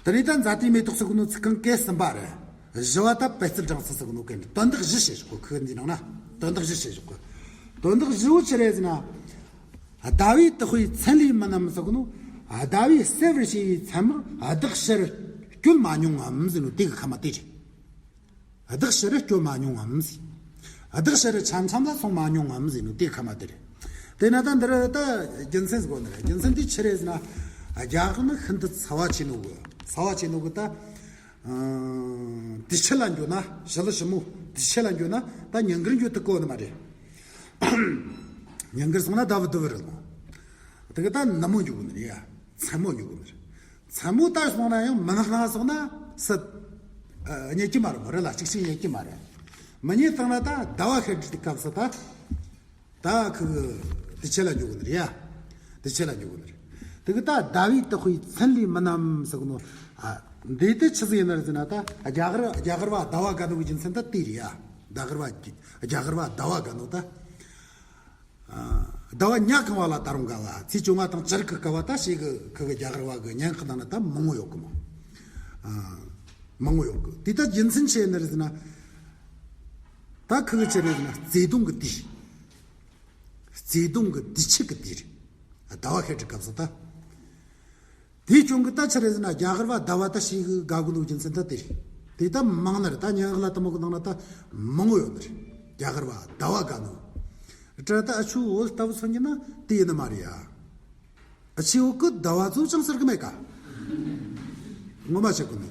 པ་རེད། དེ་ནས་ད་མཛའ་བརྩེའི་མེ་ཏོག་ཟེར་གོ་ནོ་ཚིག་རྐང་གན་གསུམ་པ་རེད། བཞི་བ་ད་པད་ཚལ་སྦྲང་རྩི་ཟེར་གོ་ནོ་གན་རེད། དོན་དག་བཞི་བཤད་ཞོག་གི། ཁུ་འདི་ནང་ན་དོན་དག་བཞི་བཤད་ཞོག་གི། དོན་དག་བཞི་བོ་ཆི་རེད་ཟེར་ན། ཟླ་བའི་དུ་དཔེའི་མཚན་ལས་མི་སྣམ་ཟེར་གོ་ནོ། ཟླ་བས་གསལ་བར་བྱས་པའི་མཚན་མོར་བདག་ཕྱིར་སྐྱོད་མ་མྱོང་ངམ་ཟེར་ནོ་དེ་གི་ཁ་མ་དེ་རེད། བདག་ཕྱིར་སྐྱོད་མ་མྱོང་ངམ་ཟེར། བདག་ཕྱིར་འཆམ་འཆམ་ལ་སོང་མ་མྱོང་ངམ་ཟེར་ནོ་དེ་ཁ་མ་དེ་རེད། དེ་ན་ད་འདིར་ད་རྒྱུ་མཚན་ཟེར་གོ་ནི་རེད། རྒྱུ་མཚན་དེ་ཆི་རེད་ཟེར་ན། རྒྱ་གར་ནི་ཤིན་ཏུ་ཚ་བ་ཆེ་ནོ་གི། ཚ་བ་ཆེ་ནོ་གི་ད། ཨ། དུས་ཆེན་ལ་འགྱོ་ན་ཞི་ལི་ཞི་མོ་དུས་ཆེན་ལ་འགྱོ་ན་ད་ཉིན་དཀར་འགྱོ་ཐུབ་གོ་ནི་མ་རེད། ཉིན་དཀར་སོང་ན་ཟླ་བ་བདུ་བ་རེད་ལོ། དེ་གི་ད་ནུབ་མོ་འགྱོ་གི་ནི་རེད་ཡ། མཚན་མོ་འགྱོ་གི་ནི་རེད། མཚན་མོ་ད་སོང་ན་ཡང་མི་ནག་ནག་སོང་ན་སད། ཨ། རྙེད་ཀྱི་མ་རེད་མོ། རི་ལ་གཅིག་གཅིག་རྙེད་ཀྱི་མ་རེད། མི་རྙེད་བཏང་ན་ད་ཟླ་བ་ཤར་དུས་སྐབས་སུ་ད། ད་ཁུ་དུས་ཆེན་ལ་འགྱོ་གི་ནི་རེད་ཡ། དུས་ཆེན་ལ་འགྱོ་གི་ནི་རེད། དེ་གི་ད་ཟླ་བའི་དུ་དཔེའི་མཚན་ལས་མི་སྣམ་ཟེར་གི་ནོ། ཨ། འདི་དེ་ཆི་ཟིག་ཡིན་ན་རེད་ཟེར་ན། ད་རྒྱ་གར་རྒྱ་གར་བ་ཟླ་བ་དགའ་ནོ་གི་རྒྱུ་མཚན་ད་དེ་རེད་ཡ། རྒྱ་གར་བ་རྒྱ་གར་བ་ཟླ་བ་དགའ་ནོ་ད། ཟླ་བ་ཉ་གང་བ་ལ་ད་རུང་དགའ་བ། ཚེས་བཅོ་ལྔ་དང་བཅུ་དྲུག་གི་སྐབས་བ་ད་ཞེ་གི་ཁུ་གི་རྒྱ་གར་བ་གི་སྙན་ངག་ནང་ན་ད་མང་བོ་ཡོད་གི་མོ། ཨ། མང་བོ་ཡོད་གི། དེ་ད་རྒྱུ་མཚན་ཆི་ཡིན་ནི་རེད་ཟེར་ན། ད་ཁུ་གི་ཆི་རེད་ཟེར་ན་བརྩེ་དུང་གི་དུས། བརྩེ་དུང་གི་དུས་ཆད་གི་དུས་རེད། ཟླ་བ་ཤར་དུས་སྐབས་སུ་ད། དེའི་རྐྱེན་གི་ད་ཆི་རེད་ཟེར་ན་རྒྱ་གར་བ་ཟླ་བ་ད་ཞེ་གི་དགའ་གི་ནོ་རྒྱུ་མཚན་ད་དེ་རེད། དེ་ད་མང་ནི་རེད། ད་སྙན་ངག་ལ་དེ་མོ་གི་ནང་ན་ད་མང་བོ་ཡོད་ནི་རེད། རྒྱ་གར་བ་ཟླ་བ་དགའ་ནོ། དྲ་ད་ཨ་ཆུ་བོད་ལྟ་བུ་སོང་གི་ན་དེ་ཡིན་ནི་མ་རེད་ཡ། ཨ་ཆི་འོ་ཀི་ཟླ་བ་ཚོ་ཅང་ཟེར་གི་མེད་ཀ། ངོ་མ་བཤད་གོ་ནི།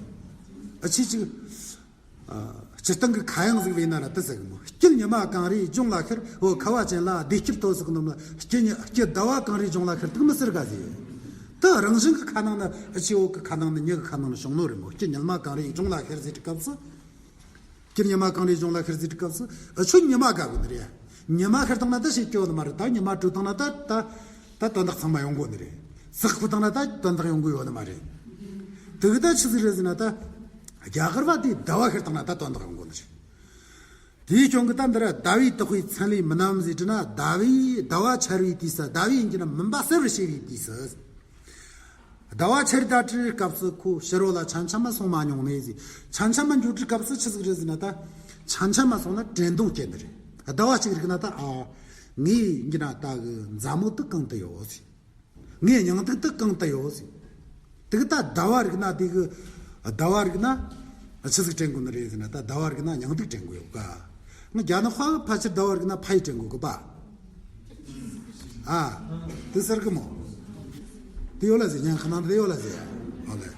ཨ་ཆི་ཅིག་ཨ། སྤྱིར་བཏང་གི་ཁ་གཡང་ཟིག་བས་ན་ར་དི་ཟེར་གི་མོ། དཀྱིལ་ཉི་མ་གངས་རིའི་ལྗོངས་ལ་ཤར། འོ་ཁ་བ་ཅན་ལ་བདེ་སྐྱིད་ཐོབ་ཟེར་གི་ནོ་མ། དཀྱིལ་ཉི་དཀྱིལ་ཟླ་བ་གངས་རིའི་ལྗོངས་ལ་ཤར་དི་མི་ཟེར་ག་ཟེ། དི་རང་བཞིན་གི་ཁ་ནང་ནི། ཨ་ཆི་འོ་ཀི་ཁ་ནང་ནི་ཉི་གི་ཁ་ནང་ནི་བྱུང་ནོ་རེད་མོ། དཀྱིལ་ཉི་མ་གངས་རིའི་ལྗོངས་ལ་ཤར་ཟེར་དུས་སྐབས་སུ། དཀྱིལ་ཉི་མ་གངས་རིའི་ལྗོངས་ལ་ཤར་ཟེར་དུས་སྐབས་སུ། ཨ་ཆོ་ཉི་མ་དགའ་གི་ནི་རེད། ཉི་མ་ཤར་བཏང་ན་ད་ཞེས་སྐྱོ་ནི་མ་རེད། ད་ཉི་མ་དྲོ་བཏང་ན་ད་ད་ད་དོན་དག་ཚང་མ་ཡོང་གོ་ནི་རེད། ཟག་ཁུ་བཏང་ན་ད་དོན་དག་ཡོང་གི་ཡོད་ནི་མ་རེད། དེ་གི་ད་ཆི་ཟིག་རེད་ཟེར་ན། ད་རྒྱ་གར་བ་དེ་ཟླ་བ་ཤར་བཏང་ན་ད་དོན་དག་ཡོང་གོ་ནི་རེད། དེའི་སྐྱོན་གི་ད་འདིར་ཟླ་བའི་དག་པའི་མཚན་ལས་མིན་ནམ་ཟེར་དྲི་ན། ཟླ་བའི་ཟླ་བ་འཆར་བའི་དུས་སུ། ཟླ་བའི་ཡིན་གྱི་ན་མུན་པ་སེལ་བར་བྱེད་པའི་དུས་སུ། ཟླ་བ་འཆར་ད་དྲི་སྐབས་སུ་ཁོ་ཕྱི་རོལ་ལ་ཆམ་ཆམ་མ་སོང་མ་མྱོང་ནས་ཟེར། ཆམ་ཆམ་མ་འགྱོ་དུས་སྐབས་སུ་ཆི་ཟིག་རེད་ཟེར་ན། ད་ཆམ་ཆམ་མ་སོང་ན་དྲན་གདུང་སྐྱེ་ནི་རེད། ཟླ་བ་གཅིག་རིག་ན་ད། ཨ། ངའི་འགྱུར་ན་ད་གི་མཛའ་མོ་དུ་གང་དུ་ཡོད་ཟེར། ངའི་སྙིང་སྡུག་དུ་གང་དུ་ཡོད་ཟེར། དེ་གི་ད་ཟླ་བ་རིག་ན། དེ་གི་ཟླ་བ་རིག་ན་ཆི་ཟིག་དྲན་གོ་ནི་རེད་ཟེར་ན། ད་ཟླ་བ་རིག་ན་སྙིང་སྡུག་དྲན་གོ་ཡོད་ཀ། ང་རྒྱ་ནག་ཧྭ་གི་ཕལ་ཆེར་ཟླ་བ་རིག་ན་ཕ་ཡི་དྲན་གོ་གི་པ། ཨ། དེ་ཟེར་གི་མོ། དེ་ཡོད་ལ་ཟེར། ཉན་ཁ་ནང་དེ་ཡོད་ལ་ཟེར། ཨོ་ལེ།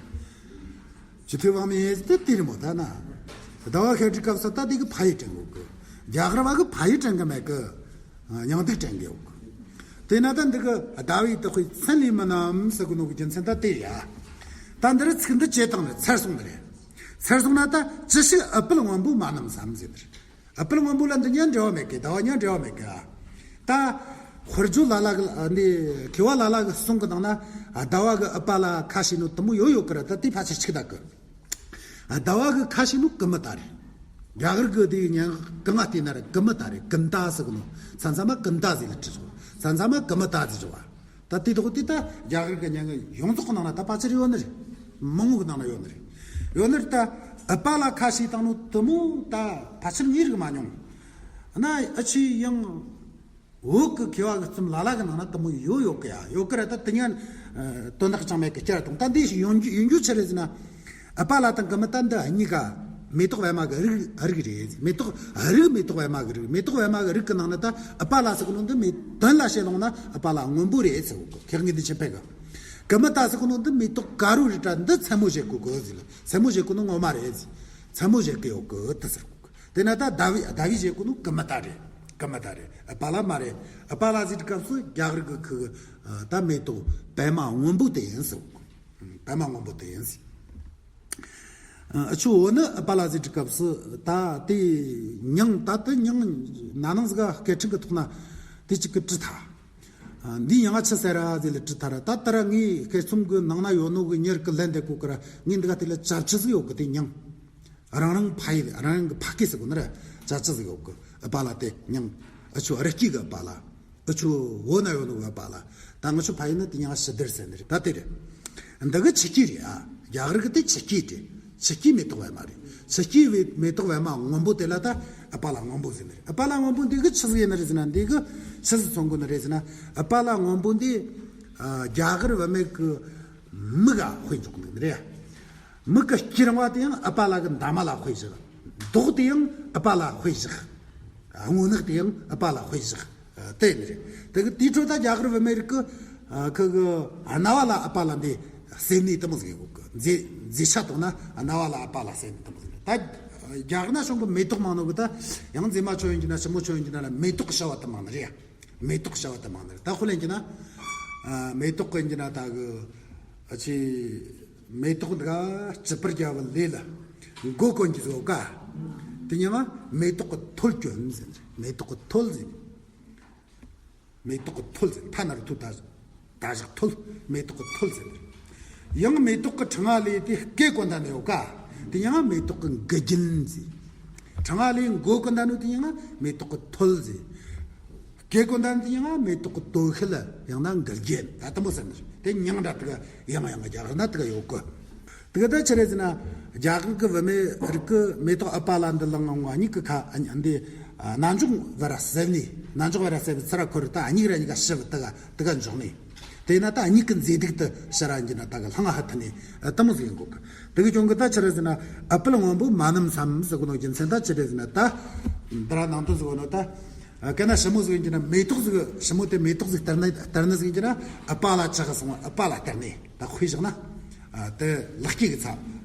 ཇི་ཐོས་དབང་མེད་ཡས་དེ་དེ་རེད་མོ། ད་ན། ཟླ་བ་ཤར་དུས་སྐབས་སུ་ད་དེ་གི་ཕ་ཡི་དྲན་གོ་གི། རྒྱ་གར་བ་གི་ཕ་ཡི་དྲན་གི་མེད་གི། སྙིང་སྡུག་དྲན་གི་ཡོད་གི། དེ་ན་ད་འདི་གི་ཟླ་བའི་དག་པའི་མཚན་ལས་མིན་ནམ་ཟེར་གི་ནོ་གི་རྒྱུ་མཚན་ད་དེ་ཡ། ད་འདིར་ཚིག་འདི་བཅད་བཏང་ནས་ཚར་སོང་ནི་རེད། ཚར་སོང་ན་ད་ཅི་ཞིག་ཨུཏྤལ་སྔོན་པོ་མ་བསྣམས་སམ་ཟེར་ནི་རེད། ཨུཏྤལ་སྔོན་པོ་ལ་འདི་གཉིས་འབྲེལ་བ་མེད་གི། ཟླ་བ་གཉིས་འབྲེལ་བ་མེད་གི། ཨ། ད་དཔེར་བརྗོད་ལ་ལ་གི་འདི་མཁས་པ་ལ་ལ་གི་གསུང་གི་ནང་ན། ཨ། ཟླ་བ་གི་ཨུཏྤལ་ཁ་ཕྱེ་ནོ་དེ་མོ་ཡོད་ཡོད་གི་ར། ད་དེ་ཕལ་ཆེར་ཆིག་ད་གི། ཨ། ཟླ་བ་གི་ཁ་ཕྱེ་ནོ་ཀུ་མུ་ཏ་རེད། རྒྱ་གར་གི་དེ་ཉན་གི་ང་བལྟས་ན་ར་ཀུ་མུ་ཏ་རེད། ཀུན་ཏ་ཟེར་གི་ནོ། ས་མཚམས་མ་ཀུན་ཏ་ཟེར་ལ་བྲིས་སོང་། ས་མཚམས་མ་ཀུ་མུ་ཏ་ཟེར་བ། ད་དེ་དག་དེ་ད་རྒྱ་གར་གི་ཉན་གི་ཡོངས་རྫོགས་གི་ནང་ན་ད་ཕལ་ཆེར་ཡོད་ནི་རེད། མང་བོ་གི་ནང་ན་ཡོད་ནི་རེད། ཡོད་ནི་རེད། ད་ཨུཏྤལ་ཁ་ཕྱེ་བཏང་ནོ་དེ་མོ་ད་ཕལ་ཆེར་ངས་རིག་མ་མྱོང་། ན་ཨ་ཆི་ཡང་བོད་གི་མཁས་པ་གི་རྩོམ་ལ་ལ་གི་ནང་ན་དེ་མོ་ཡོད་ཡོད་གི་ཡ། ཡོད་གི་ར། ད་དེ་ཉན་དོན་དག་ཅང་མེད་གི། བསྐྱར་དང་ད་འདི་ཞིག་ཡོང་རྒྱུ་ཡོང་རྒྱུ་ཆི་རེད་ཟེར་ན། ཨུཏྤལ་དང་ཀུ་མུ་ཏ་འདི་གཉིས་ཀ་མེ་ཏོག་པད་མ་གི་རིགས་རིགས་རེད། མེ་ཏོག་རིགས་མེ་ཏོག་པད་མ་གི་རིགས། མེ་ཏོག་པད་མ་གི་རིགས་གི་ནང་ན་ད་ཨུཏྤལ་ཟེར་གི་ནོ་འདི་མེ་དོན་ལ་བཤད་ལོང་ན་ཨུཏྤལ་སྔོན་པོ་རེད་ཟེར་གོ་གི། ཁེག་ངེས་འདི་ཆེ་པད་གི། ཀུ་མུ་ཏ་ཟེར་གི་ནོ་འདི་མེ་ཏོག་དཀར་རོ་རེད་དྲ། འདི་མཚན་མོ་བཞད་གོ་གི་ཟེར་ལ། མཚན་མོ་བཞད་གོ་ནོ་ངོ་མ་རེད་ཟེར། མཚན་མོ་བཞད་གི་ཡོད་གི་དེ་ཟེར་གོ་གི། དེ་ན་ད་ཟླ་བའི་ཟླ་བའི་བཞད་གོ་ནོ་ཀུ་མུ་ཏ་རེད། ཀུ་མུ་ཏ་རེད། ཨུཏྤལ་མ་རེད། ཨུཏྤལ་ཟེར་དུས་སྐབས་སུ་རྒྱ་གར་གི་ཁུ་གི་ད་མེ་ཏོག་པད་མ་སྔོན་པོ་དེ་ཡིན་ཟེར་གོ་གི། པད་མ་སྔོན་པོ་དེ་ཡིན་ཟེར། ཨ་ཆུ་འོ་ནི་ཨུཏྤལ་ཟེར་དུས་སྐབས་སུ་ད་དེ་མྱིང་ད་དེ་མྱིང་ན་ནང་ཟིག་ག་སྐད་འཕྲིན་གི་ཐོག་ན་དེ་གཅིག་གི་བྲིས་ཐལ། ཨ། འདི་མྱིང་ང་ཆི་ཟེར་ར་ཟེར་ལ་བྲིས་ཐལ་ར། ད་ལྟ་ར་ངའི་སྐད་རྩོམ་གི་ནང་ན་ཡོད་ནོ་གི་མྱི་རིགས་གི་ལན་འདེབས་གོ་གི་ར། ངས་འདི་ག་དེ་ལ་ཅབ་ཆི་ཟིག་ཡོད་གི། དེ་མྱིང་རང་རང་ཕ་ཡུལ་རང་རང་གི་ཕ་སྐད་ཟེར་གོ་ནི་ར། ཅབ་ཆི་ཟིག་ཡོད་གི། ཨུཏྤལ་དེ་མྱིང་། ཨ་ཆུ་རི་སྐྱེས་གི་ཨུཏྤལ། ཨ་ཆུ་འོ་ན་ཡོད་ནོ་གི་ཨུཏྤལ། ད་ང་ཆུ་ཕ་ཡུལ་ན་དེ་མྱིང་ང་ཞི་བདེར་ཟེར་ནི་རེད། ད་དེ་རེད། འདི་གི་ཆུ་སྐྱེས་རེད། ཨ། རྒྱ་གར་གི་དེ་ཆུ་སྐྱེས་རེད། ཆུ་སྐྱེས་མེ་ཏོག་པད་མ་རེད། ཆུ་སྐྱེས་བའི་མེ་ཏོག་པད་མ་སྔོན་པོ་དེ་ལ་ད་ཨུཏྤལ་སྔོན་པོ་ཟེར་ནི་རེད། ཨུཏྤལ་སྔོན་པོ་འདི་གི་ཆི་ཟིག་ཡིན་ནི་རེད་ཟེར་ན། འདི་གི་ཆི་ཟིག་མཚོན་གོ་ནི་རེད་ཟེར་ན། ཨུཏྤལ་སྔོན་པོ་འདི། ཨ། རྒྱ་གར་བུད་མེད་གི་མིག་ག་དཔེ་འཇོག་ནི་རེད། མིག་གི་དཀྱིལ་རིང་བ་དེ་ཡང་ཨུཏྤལ་གི་འདབ་མ་ལ་དཔེ་བཞག་མདོག་དེ་ཡང་ཨུཏྤལ་དཔེ་བཞག་རྔུལ་ནག་དེ་ཡང་ཨུཏྤལ་དཔེ་བཞག་དེ་ནི་རེད། དེ་གི་དེའི་ཁྲོད་ད་རྒྱ་གར་བུད་མེད་རིགས་ཀྱི་ཁུ་གི་རྣ་བ་ལ་ཨུཏྤལ་འདི་གསེབ་ནས་དེ་མོ་ཟིག་ཡོད་གི། མཛེས་མཛེས་ཆ་དང་ན་རྣ་བ་ལ་ཨུཏྤལ་གསེབ་ནས་དེ་མོ་ཟིག་རེད། ད་རྒྱ་གར་ན་བྱུང་གི་མེ་ཏོག་མང་ནོ་གི། ད་ཡང་མཛེས་མ་ཆོ་ཡིན་གྱི་ན་ཞིབ་མོ་ཆོ་ཡིན་གྱི་ན་ལ་མེ་ཏོག་གི་བྱ་བ་དེ་མང་ནི་རེད་ཡ། མེ་ཏོག་གི་བྱ་བ་དེ་མང་ནི་རེད། ད་དཔེ་ལེན་གྱི་ན། ཨ། མེ་ཏོག་གི་ཡིན་གྱི་ན་ད་གི། ཨ་ཆི། མེ་ཏོག་འདི་ག་སྐྱིད་པར་རྒྱལ་བ་ལས་ལ་མགོ་གོན་གྱི་ཟོ་ཀ། དེ་ཉི་མ་མེ་ཏོག་གི་ཐོལ་གྱོན་ཟེར། མེ་ཏོག་གི་ཐོལ་ཟེར། མེ་ཏོག་གི་ཐོལ་ཟེར། ཐ་ན་རུ་ཐུ་ད་ད་བཞག་ཐོལ། མེ་ཏོག་གི་ཐོལ་ཟེར། ཡང་མེ་ཏོག་གི་ཕྲེང་བ་ལས་དེ་སྐེ་གོན་ད་ནི་ཡོད་ཀ། དེ་ཉི་མ་མེ་ཏོག་གི་མགུལ་རྒྱན་ཟེར། ཕྲེང་བ་ལས་མགོ་གོན་ད་ནི་དེ་ཉི་མ་མེ་ཏོག་གི་ཐོལ་ཟེར། སྐེ་གོན་ད་ནི་དེ་ཡང་མེ་ཏོག་གི་དོ་ཤལ་ཡང་ན་མགུལ་རྒྱན་ད་དེ་མོ་ཟེར་ནི་རེད། དེ་མྱིང་འདྲ་དེ་ག་ཡང་ཡང་རྒྱ་གར་ན་དེ་ག་ཡོད་གི། དེ་ག་ད་ཆི་རེད་ཟེར་ན། རྒྱ་གར་གི་བུད་མེད་རིགས་ཀྱི་མེ་ཏོག་ཨུཏྤལ་འདི་ལ་ངང་བ་གཉིས་ཀྱི་ཁ་འདི་རྣ་འབྱུང་བར་གསལ་ནས། རྣ་འབྱུང་བར་གསལ་བའི་ཚུལ་ཁོ་ར་ད་གཉིས་ར་གཉིས་ཀ་ཞི་བ་དེ་ག་དེ་ག་འཇོག་ནས། དེ་ན་ད་གཉིས་ཀྱི་མཛེས་སྡུག་དེ་ཕྱི་ར་འགྱུར་ན་ད་ག་ལྷང་ཧ་ཐི་ནས་དེ་མོ་ཟིག་ཡིན་གོ་གི། དེ་གི་རྐྱེན་གི་ད་ཆི་རེད་ཟེར་ན་ཨུཏྤལ་སྔོན་པོ་མ་བསྣམས་སམ་ཟེར་གོ་ནོ་རྒྱུ་མཚན་ད་ཆི་རེད་ཟེར་ན། ད་འདི་ར་ནང་དོན་ཟེར་གོ་ནོ་ད། ཨ། གན་ན་ཞི་མོ་ཟིག་ཡིན་གྱི་ན་མེ་ཏོག་ཟིག་ཞི་མོ་དེ་མེ་ཏོག་ཟིག་སྟེར་ནི་སྟེར་ནི་ཟིག་ཡིན་གྱི་ན་ཨ་པ་ལ་ཆག་སོང་བ་ཨ་པ་ལ་སྟེར་ནི་ད་དཔེ་བཞག་ན། ཨ། དེ་ལེགས་སྐྱེས་ཀྱི་ཚ་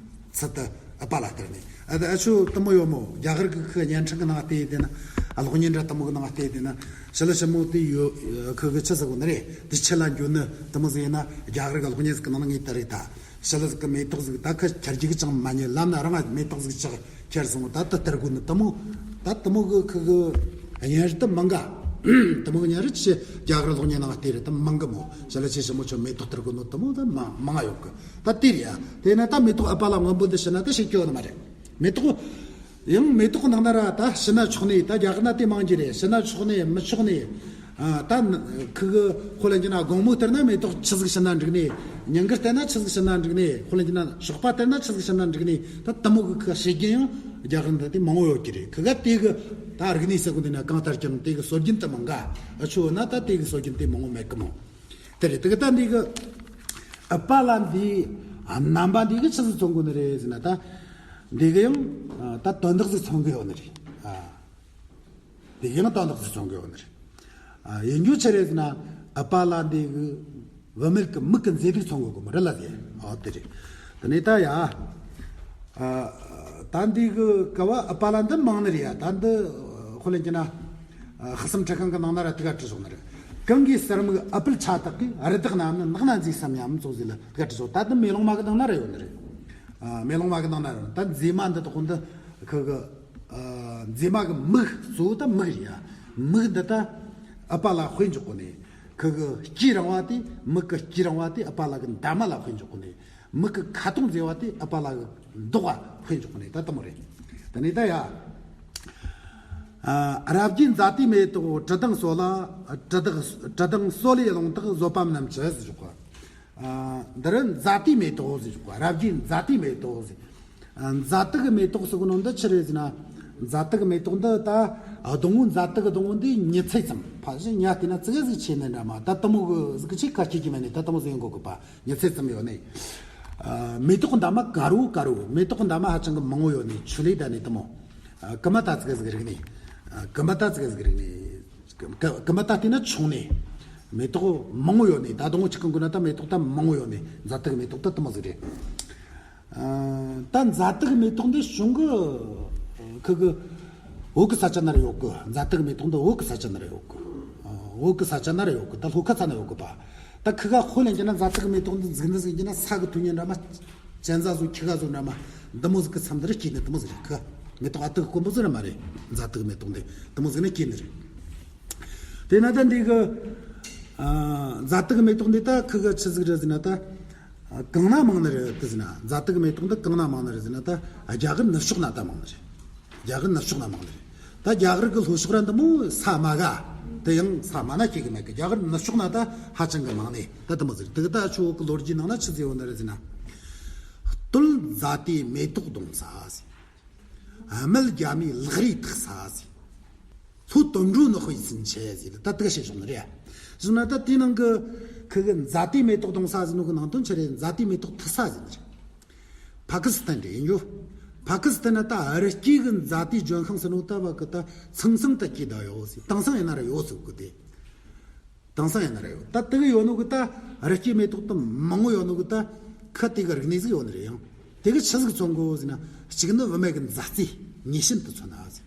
ཚུལ་དུ་ཨ་པ་ལ་སྟེར་ནི། ཨ་དེ་ཨ་ཆོ་དེ་མོ་ཡོད་མོ། རྒྱ་གར་གི་ཁུ་བརྙན་འཕྲིན་གི་ནང་བལྟས་དེ་ན་ཨ་གློག་བརྙན་འདྲ་དེ་མོ་གི་ནང་བལྟས་དེ་ན་ཞི་ལི་ཞི་མོ་དེ་ཡོད་ཁུ་གི་ཆི་ཟེར་གོ་ནི་རེད། དེ་ཆི་ལ་འགྱོ་ནི་དེ་མོ་ཟིག་ཡིན་ན་རྒྱ་གར་གི་གློག་བརྙན་ཟིག་གི་ནང་ན་ངས་ལྟ་རེད་ད། ཞི་ལི་ཟིག་གི་མེ་ཏོག་ཟིག་ད་ཁ་ཁྱར་རྒྱུག་ཅང་མ་ཉན་ལམ་ན་རང་ང་མེ་ཏོག་ཟིག་ཅག་ཁྱེར་སོང་ད་ད་སྟེར་དགོས་ནི་དེ་མོ། ད་དེ་མོ་གི་ཁུ་གི་བརྙན་རིས་དེ་མང་ག། དེ་མོ་གི་བརྙན་རིས་ཆེ་རྒྱ་གར་གློག་བརྙན་ནང་བལྟས་རེད་དེ་མང་གི་མོ། ཞི་ལི་ཆེ་ཞི་མོ་ཆོ་མེ་ཏོག་སྟེར་དགོས་ནི་དེ་མོ་ད་མང་མང་ང་ཡོད་གི། ད་དེ་རེད་ཡ། དེ་ན་ད་མེ་ཏོག་ཨ་པ་ལ་སྔོན་པོ་འདི་ཕྱིན་ན་ད་ཤེས་ཀྱི་ཡོད་ནི་མ་རེད། མེ་ཏོག་ཡང་མེ་ཏོག་གི་ནང་ན་ར་ད་ཕྱིན་ན་ཆོག་ནི། ད་རྒྱ་གར་ན་དེ་མང་གི་རེད། ཕྱིན་ན་ཆོག་ནི་མི་ཆོག་ནི། ཨ། ད་ཁུ་གི་ཁོ་ལ་ཡིན་ན་དགོང་མོ་སྟེར་ན་མེ་ཏོག་ཆི་ཟིག་ཕྱིན་ན་འགྲིག་ནི། ཉིན་དཀར་སྟེར་ན་ཆི་ཟིག་ཕྱིན་ན་འགྲིག་ནི། ཁོ་ལ་ཡིན་ན་ཞོགས་པ་སྟེར་ན་ཆི་ཟིག་ཕྱིན་ན་འགྲིག་ནི། ད་དེ་མོ་གི་ཁུ་བཤད་རྒྱུ་ཡང་རྒྱ་གར་འདི་དེ་མང་བོ་ཡོད་ཀྱི་རེད། ཁུ་ག་དེ་གི་ད་རིག་གནས་ཟེར་གོ་འདི་ན་གང་ལྟར་ཀྱང་དེ་གི་སྲོལ་རྒྱུན་དེ་མང་ག། ཨ་ཆོ་ན་ད་དེ་གི་སྲོལ་རྒྱུན་དེ་མང་བོ་མེད་གི་མོ། དེ་རེད། དེ་གི་ད་འདི་གི་ཨ་པ་ལ་འདི་ཨ་རྣམ་པ་འདི་གི་ཆི་ཟིག་མཚོན་གོ་ནི་རེད་ཟེར་ན། ད་འདི་གི་ཡང་ཨ་ད་དོན་དག་ཟིག་མཚོན་གི་ཡོད་ནི་རེད། ཨ། དེ་ཡང་དོན་དག་ཅིག་བྱུང་གི་ཡོད་ནི་རེད། ཨ། ཡིན་རྒྱུ་ཆི་རེད་ཟེར་ན། ཨ་པ་ལ་འདི་གི་བུད་མེད་ཀྱི་མིག་གི་མཛེས་སྡུག་མཚོན་གི་གོ་མ་རེད་ལ་ཟེར། ཨོ་དེ་རེད། དེ་ནས་ད་ཡ། ཨ། ད་འདི་གི་ཀ་བ་ཨ་པ་ལ་འདི་མང་ནི་རེད་ཡ། ད་འདི་ཁོ་ལ་ཡིན་ན། ཨ། ཧ་སམ་ཁྲི་ཁང་གི་ནང་ན་ར་དེ་ག་བྲིས་བཞག་ནི་རེད། གང་གི་སེར་མིག་ཨ་པལ་ཆ་དག་གིས། རི་དྭགས་རྣམས་ནི་ནགས་ན་འཛེགས་སམ་ཡང་ཙོགས་ཟེར་ལ་དེ་ག་བྲིས་བཞག་ད་འདི་མེ་ལོང་མ་གི་ནང་ན་ར་ཡོད་ནི་རེད། ཨ། མེ་ལོང་མ་གི་ནང་ན་ར་ཡོད། ད་མཛེས་མ་འདི་དག་འདི་ཁི་གི། ཨ། མཛེས་མ་གི་མིག་གཙོ་བོ་ད་མིག་རེད་ཡ། མིག་འདི་ད་ཨ་པ་ལ་དཔེ་འཇོག་གོ་ནས། ཁི་གི་དཀྱིལ་རིང་བ་དེ། མིག་གི་དཀྱིལ་རིང་བ་དེ་ཨ་པ་ལ་གི་འདབ་མ་ལ་དཔེ་འཇོག་གོ་ནས། མིག་གི་ཁ་དོག་མཛེས་པ་དེ་ཨ་པ་ལ་གི་མདོག་ལ་དཔེ་འཇོག་གོ་ནས། ད་དེ་མོ་རེད། དེ་ནས་ད་ཡ། ཨ། རབ་རྒྱས་མཛའ་དུས་མེ་ཏོག་གྲི་དང་སོལ་ལ། གྲི་དང་གྲི་དང་སོལ་ལེ་ལོང་དག་བཟོད་པ་རྣམས་ཀྱི་ཟེར་གོ། ཨ། འདི་རུ་མཛའ་དུས་མེ་ཏོག་ཟེར་གོ། རབ་རྒྱས་མཛའ་དུས་མེ་ཏོག་ཟེར། ཨ། མཛའ་དུ་གི་མེ་ཏོག་ཟེར་གོ་ནོ་འདི་ཆི་རེད་ཟེར་ན། མཛའ་དུ་གི་མེ་ཏོག་འདི་ད་སྡོང་བོ། མཛའ་དུ་གི་སྡོང་བོ་འདི་ཉི་ཚེ་ཙམ། ཕ་གཞི་ཉ་བལྟས་ན་ཙི་གེ་ཟིག་ཆེ་ནི་འདྲ་མ། ད་དེ་མོ་གི་ཟིག་ཆེ་ཁ་སྐྱེ་གི་མེད་ནི། ད་དེ་མོ་ཟིག་ཡོང་གོ་གི་པ། ཉི་ཚེ་ཙམ་ཡོད་ནི། ཨ། མེ་ཏོག་འདབ་མ་དཀར་བོ་དཀར་བོ། མེ་ཏོག་འདབ་མ་ཧ་ཅང་གི་མང་བོ་ཡོད་ནི། ཆུ་ལེ་ད་ནི་དེ་མོ། ཨ། ཀི་མ་ད་ཙི་གེ་ཟིག་རིག་ནི། ཨ། ཀི་མ་ད་ཙི་གེ་ཟིག་རིག་ནི། ཀི་མ་ད་བལྟས་ན་ཆུང་ནི། མེ་ཏོག་མང་བོ་ཡོད་ནི། ད་སྡོང་བོ་ཆི་གང་གོ་ན་ད་མེ་ཏོག་ད་མང་བོ་ཡོད་ནི། མཛའ་དུ་གི་མེ་ཏོག་ད་དེ་མོ་ཟིག་རེད། ཨ། ད་མཛའ་དུ་གི་མེ་ཏོག་འདི་བྱུང་གི་ཁི་གི་བོད་གི་ས་ཆ་ན་ར་ཡོད་གི། མཛའ་དུ་གི་མེ་ཏོག་འདི་བོད་གི་ས་ཆ་ན་ར་ཡོད་གི། ཨ། བོད་གི་ས་ཆ་ན་ར་ཡོད་གི། ད་ལྷོ་ཁ་ས་ན་ཡོད་གི་པ། ད་ཁི་ག་ཧོ་ལན་གྱི་ན་མཛའ་དུ་གི་མེ་ཏོག་འདི་འཛུགས་ནི་ཟིག་གྱི་ན་ས་གི་ཐུག་ཉན་འདྲ་མ། ཅན་ཛ་ཟུ་ཁི་ག་ཟུ་འདྲ་མ། འདི་མོ་ཟིག་གི་མཚམས་འདི་ར་སྐྱེས་ནི་དེ་མོ་ཟིག་རེད། ཁི་མེ་ཏོག་ཨ་དུ་གི་དཀོན་པོ་ཟིག་ར་མ་རེད། མཛའ་དུ་གི་མེ་ཏོག་འདི་དེ་མོ་ཟིག་ན་སྐྱེས་ནི་རེད། དེ་ན་ད་འདི་གི། ཨ། མཛའ་དུ་གི་མེ་ཏོག་འདི་ད་ཁི་གི་ཆི་ཟིག་རེད་ཟེར་ན་ད། གང་ན་མང་ནི་རེད་དེ་ཟེར་ན། མཛའ་དུ་གི་མེ་ཏོག་འདི་གང་ན་མང་ནི་རེད་ཟེར་ན། ད་རྒྱ་གར་ནུབ་ཕྱོགས་ན་ད་མང་ནི་རེད། རྒྱ་གར་ནུབ་ཕྱོགས་ན་མང་ནི་རེད། ད་རྒྱ་གར་གི་ལྷོ་ཕྱོགས་ར་འདི་མོ་ས་དམའ་ག། དེ་ཡང་ས་དམའ་ན་སྐྱེ་གི་མེད་གི། རྒྱ་གར་ནུབ་ཕྱོགས་ན་ད་ཧ་ཅང་གི་མང་ནི་ད་དེ་མོ་ཟིག་རེད། དེ་གི་ད་ཆོ་གི་ལོ་རྒྱུས་ནང་ན་ཆི་ཟེར་ཡོད་ནི་རེད་ཟེར་ན། སྟོད་མཛའ་དུས་མེ་ཏོག་གདོང་ས་ཟེར། སྨད་རྒྱ་མའི་ལག་རིས་ཐག་ས་ཟེར། ལྷོ་དོན་འགྲོ་ནག་པོའི་སེམས་ཆེ་ཟེར། ད་དེ་ག་བཤད་བྱུང་ནི་རེད། བྱུང་ན་ད་དེའི་ནང་གི་ཁི་གི་མཛའ་དུས་མེ་ཏོག་གདོང་ས་ཟེར་ནོ་གི་ནང་དོན་ཆི་རེད། མཛའ་དུས་མེ་ཏོག་ཐུ་ས་ཟེར་ནི་རེད། ཕ་ཀི་སི་ཐན་རེད་ཡིན་རྒྱུ། ཕ་ཀི་སི་ཐན་ན་ད་རི་སྐྱེས་གི་མཛའ་དུས་ལྗོན་ཤིང་ཟེར་ནོ་ད་བ་གི་ད་ཚང་ཚང་ད་སྐྱེས་ད་ཡོད་ཟེར། དེང་སང་ཡིན་ན་ར་ཡོད་ཟེར་གི་དེ། དེང་སང་ཡིན་ན་ར་ཡོད། ད་དེ་གི་ཡོད་ནོ་གི་ད་རི་སྐྱེས་མེ་ཏོག་ད་མང་བོ་ཡོད་ནོ་གི་ད་ཁ་དེ་གི་རིག་གནས་ཟིག་ཡོད་ནི་རེད། ཡང་དེ་གི་ཆི་ཟིག་མཚོན་གོ་ཟེར་ན། གཅིག་ནི་བུད་མེད་གི་མཛའ་བརྩེ་ངེས་ཤེས་དེ་མཚོན་ན་ཟེར།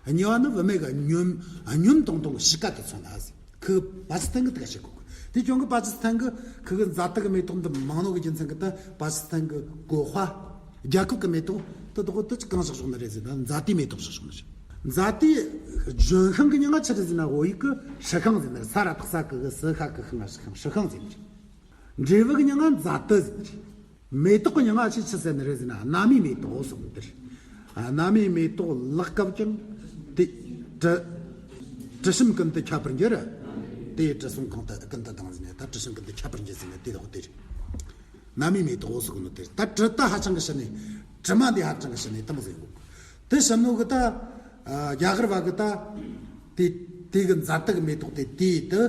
གཉིས་པ་ནི་བུད་མེད་གི་སྙོམས་སྙོམས་ཏོང་ཏོང་གི་གཤིས་ཀ་དེ་མཚོན་ན་ཟེར། ཁི་པ་ཀི་སི་ཐན་གི་དེ་ག་བཤད་གོ་གི། དེ་ཀྱང་གི་པ་ཀི་སི་ཐན་གི་ཁི་གི་མཛའ་དུ་གི་མེ་ཏོག་འདི་མང་ནོ་གི་རྒྱུ་མཚན་གི་ད་པ་ཀི་སི་ཐན་གི་གོ་ཧྥ། རྒྱལ་ཁབ་ཀྱི་མེ་ཏོག་དེ་དག་དེ་ཅི་གང་བཞག་བཞག་ནི་རེད་ཟེར་ན། མཛའ་དུས་མེ་ཏོག་བཞག་བཞག་ནི་རེད། མཛའ་དུས་ལྗོན་ཤིང་གི་མྱིང་ང་ཆི་རེད་ཟེར་ན། བོད་ཡིག་གི་ཧྲི་ཤང་ཟེར་ནི་རེད། ས་ར་ཐག་ས་གི་གི་སི་ཤ་གི་ཤི་ང་ཧྲི་ཤང་ཧྲི་ཤང་ཟེར་ནི་རེད། འབྲས་བུ་གི་མྱིང་ང་མཛའ་དུ་ཟེར་ནི་རེད། མེ་ཏོག་གི་མྱིང་ང་ཆི་ཆི་ཟེར་ནི་རེད་ཟེར་ན། སྣ་མིན་མེ་ཏོག་གསུངས་ཏེ། སྣ་མིན་མེ་ཏོག་ལག་བཀབ་ཀྱང་དེ་དྲི་དྲི་ཞིམ་ཀུན་ཏུ་ཁྱབ་པར་འགྱུར། དེ་དྲི་བསུང་ཀུན་ཏུ་ཀུན་ཏུ་ལྡང་ཟེར་ནས། ད་དྲི་ཞིམ་ཀུན་ཏུ་ཁྱབ་པར་འགྱུར་ཟེར་ནས་དེ་དག་དེ་རེད། སྣ་མིན་མེ་ཏོག་འོ་ཟེར་གོ་ནོ་དེ། ད་དྲི་ད་ཧ་ཅང་གི་ཞི་ནི། དྲི་མ་འདི་ཧ་ཅང་གི་ཞི་ནི་དེ་མོ་ཟེར་གོ། དེ་ཞིམ་ནོ་གི་ད། ཨ། རྒྱ་གར་བ་གི་ད། དེ་དེ་གི་མཛའ་དུ་གི་མེ་ཏོག་དེ་དེ་དེ་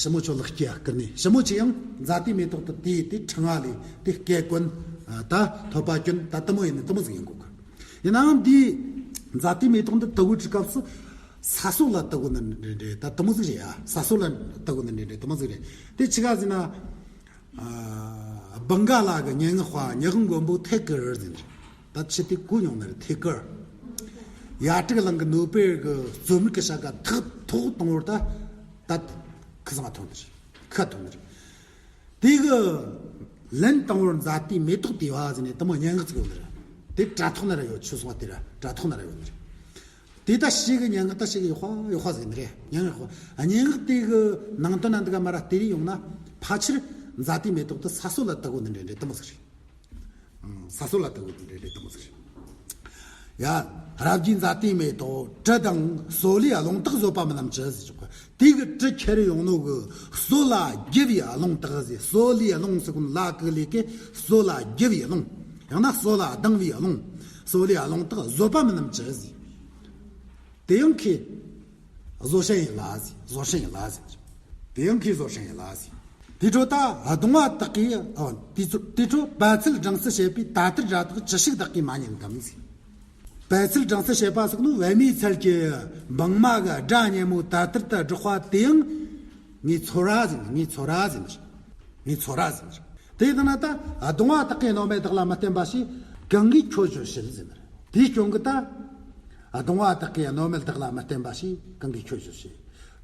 ཞི་མོ་ཆོ་ལག་སྐྱེས་ཡ་བསྐུར་ནི། ཞི་མོ་ཆོ་ཡང་མཛའ་དུའི་མེ་ཏོག་དེ་དེ་དེ་ཕྲེང་བ་ལས་དེ་སྐེ་གོན། ཨ། ད་ཐོད་པ་གྱོན། ད་དེ་མོ་ཡིན་ནི་དེ་མོ་ཟིག་ཡིན་གོ་གི། ཡིན་ནའང་འདི་མཛའ་དུའི་མེ་ཏོག་འདི་དུ་བོ་གི་སྐབས་སུ། ས་སོ་ལ་ལྟ་གོ་ནི་འདྲ་འདྲ་ད་དུ་མོ་ཟིག་རེད་ཡ། ས་སོ་ལ་ལྟ་གོ་ནི་འདྲ་འདྲ་དུ་མོ་ཟིག་རེད། དེ་ཆི་ག་ཟིན་ན། ཨ། བང་ག་ལ་གི་སྙན་ངག་པ་ཉི་ཧོང་མགོན་པོ་ཐེ་ཀར་ཟིན་རེད། ད་ཆི་དེ་གོ་མྱོང་ནི་རེད། ཐེ་ཀར། ཡ་ཏྲིག་གླིང་གི་ནོ་པེལ་གི་རྩོམ་རིག་གི་བྱ་དགའ་ཐོག་ཐོག་དང་པོར་ད་ད་ཁི་ཚང་ཐོན་ནི་རེད། ཁ་ཐོན་ནི་རེད། དེ་གི་ལན་དང་པོར་མཛའ་བརྩེའི་མེ་ཏོག་དེ་བ་ཟེར་ནས་དུ་མོ་སྙན་ངག་ཅིག་ཡོད་ནི་རེད། དེ་དྲ་ཐོག་ན་ར་ཡོད། ཆུ་སོང་བ་དེ་ར་དྲ་ཐོག་ན་ར་ཡོད་ནི་རེད། དེ་ད་ཞིག་གི་སྙན་ངག་ད་ཞིག་ཡག་པ་ཡག་པ་ཟིག་ནི་རེད། སྙན་ངག་པ་སྙན་ངག་དེ་གི་ནང་དོན་ན་འདི་ག་མ་ར་དེ་རིགས་ཡོང་ན་ཕལ་ཆེར་མཛའ་བརྩེའི་མེ་ཏོག་དེ་ས་སོ་ལ་ལྟ་གོ་ནི་འདྲ་འདྲ་དུ་མོ་ཟིག་རེད། ཨང་། ས་སོ་ལ་ལྟ་གོ་ནི་འདྲ་འདྲ་དུ་མོ་ཟིག་རེད། ཡ། རབ་ཀྱི་མཛའ་བརྩེའི་མེ་ཏོག་དྲི་དང་སོ་ལའི་རླུང་རྟགས་བཟོད་པ་མི་རྣམས་ཀྱི་ཟེར་ཆོག་གི། དེ་གི་དྲི་ཁྱེར་ཡོང་ནོ་གི་སོ་ལ་རྒྱུ་བའི་རླུང་རྟགས་ཟེར། སོ་ལའི་རླུང་ཟེར་གོ་ནི་ལ་གི་ལས་ཀི་སོ་ལ་རྒྱུ་བའི་རླུང་། ཡང་ན་སོ་ལ་ལྡང་བའི་རླུང་། སོ་ལའི་རླུང་རྟགས་བཟོད་པ་མི་རྣམས་ཀྱི་ཟེར། དེ་ཡང་ཁོས་བཟོད་བྲལ་ཡི་ལ་ཟེར། བཟོད་བྲལ་ཡི་ལ་ཟེར། དེ་ཡང་ཁོས་བཟོད་བྲལ་ཡི་ལ་ཟེར། དེ་འཕྲོ་ད་གདོང་བ་དག་གིས། ཨ། དེ་ཚོ་དེ་འཕྲོ་པད་ཚལ་སྦྲང་རྩི་བྱེད་པའི་ད་ལྟར་སྒྲ་དག་ཅི་ཞིག་བདག་གིས་མ་ཉན་དམ་ཟེར། པད་ཚལ་སྦྲང་རྩི་བྱེད་པ་ཟེར་ནོ་པད་མའི་ཚལ་གྱི་སྦྲང་མ་གི་སྒྲ་སྙན་མོ་ད་ལྟར་དུ་བསྒྲགས་པ་དེ་ཡང་ངས་ཚོར་ར་ཟེར། ངས་ཚོར་ར་ཟེར། ངས་ཚོར་ར་ཟེར། དེ་ལྟ་ན་ད་གདོང་བ་དག་གིས་རྣོ་མེད་བདག་ལ་མི་བརྟེན་པ་ཞིག་གང་གིས་ཁྱོད་བརྗོད་བྱེད་ཟེར། དེའི་སྐྱོན་གི་ད་གདོང་བ་དག་གིས་རྣོ་མེད་བདག་ལ་མི་བརྟེན་པ་ཞིག་གང་གིས་ཁྱོད་བརྗོད་བྱེད།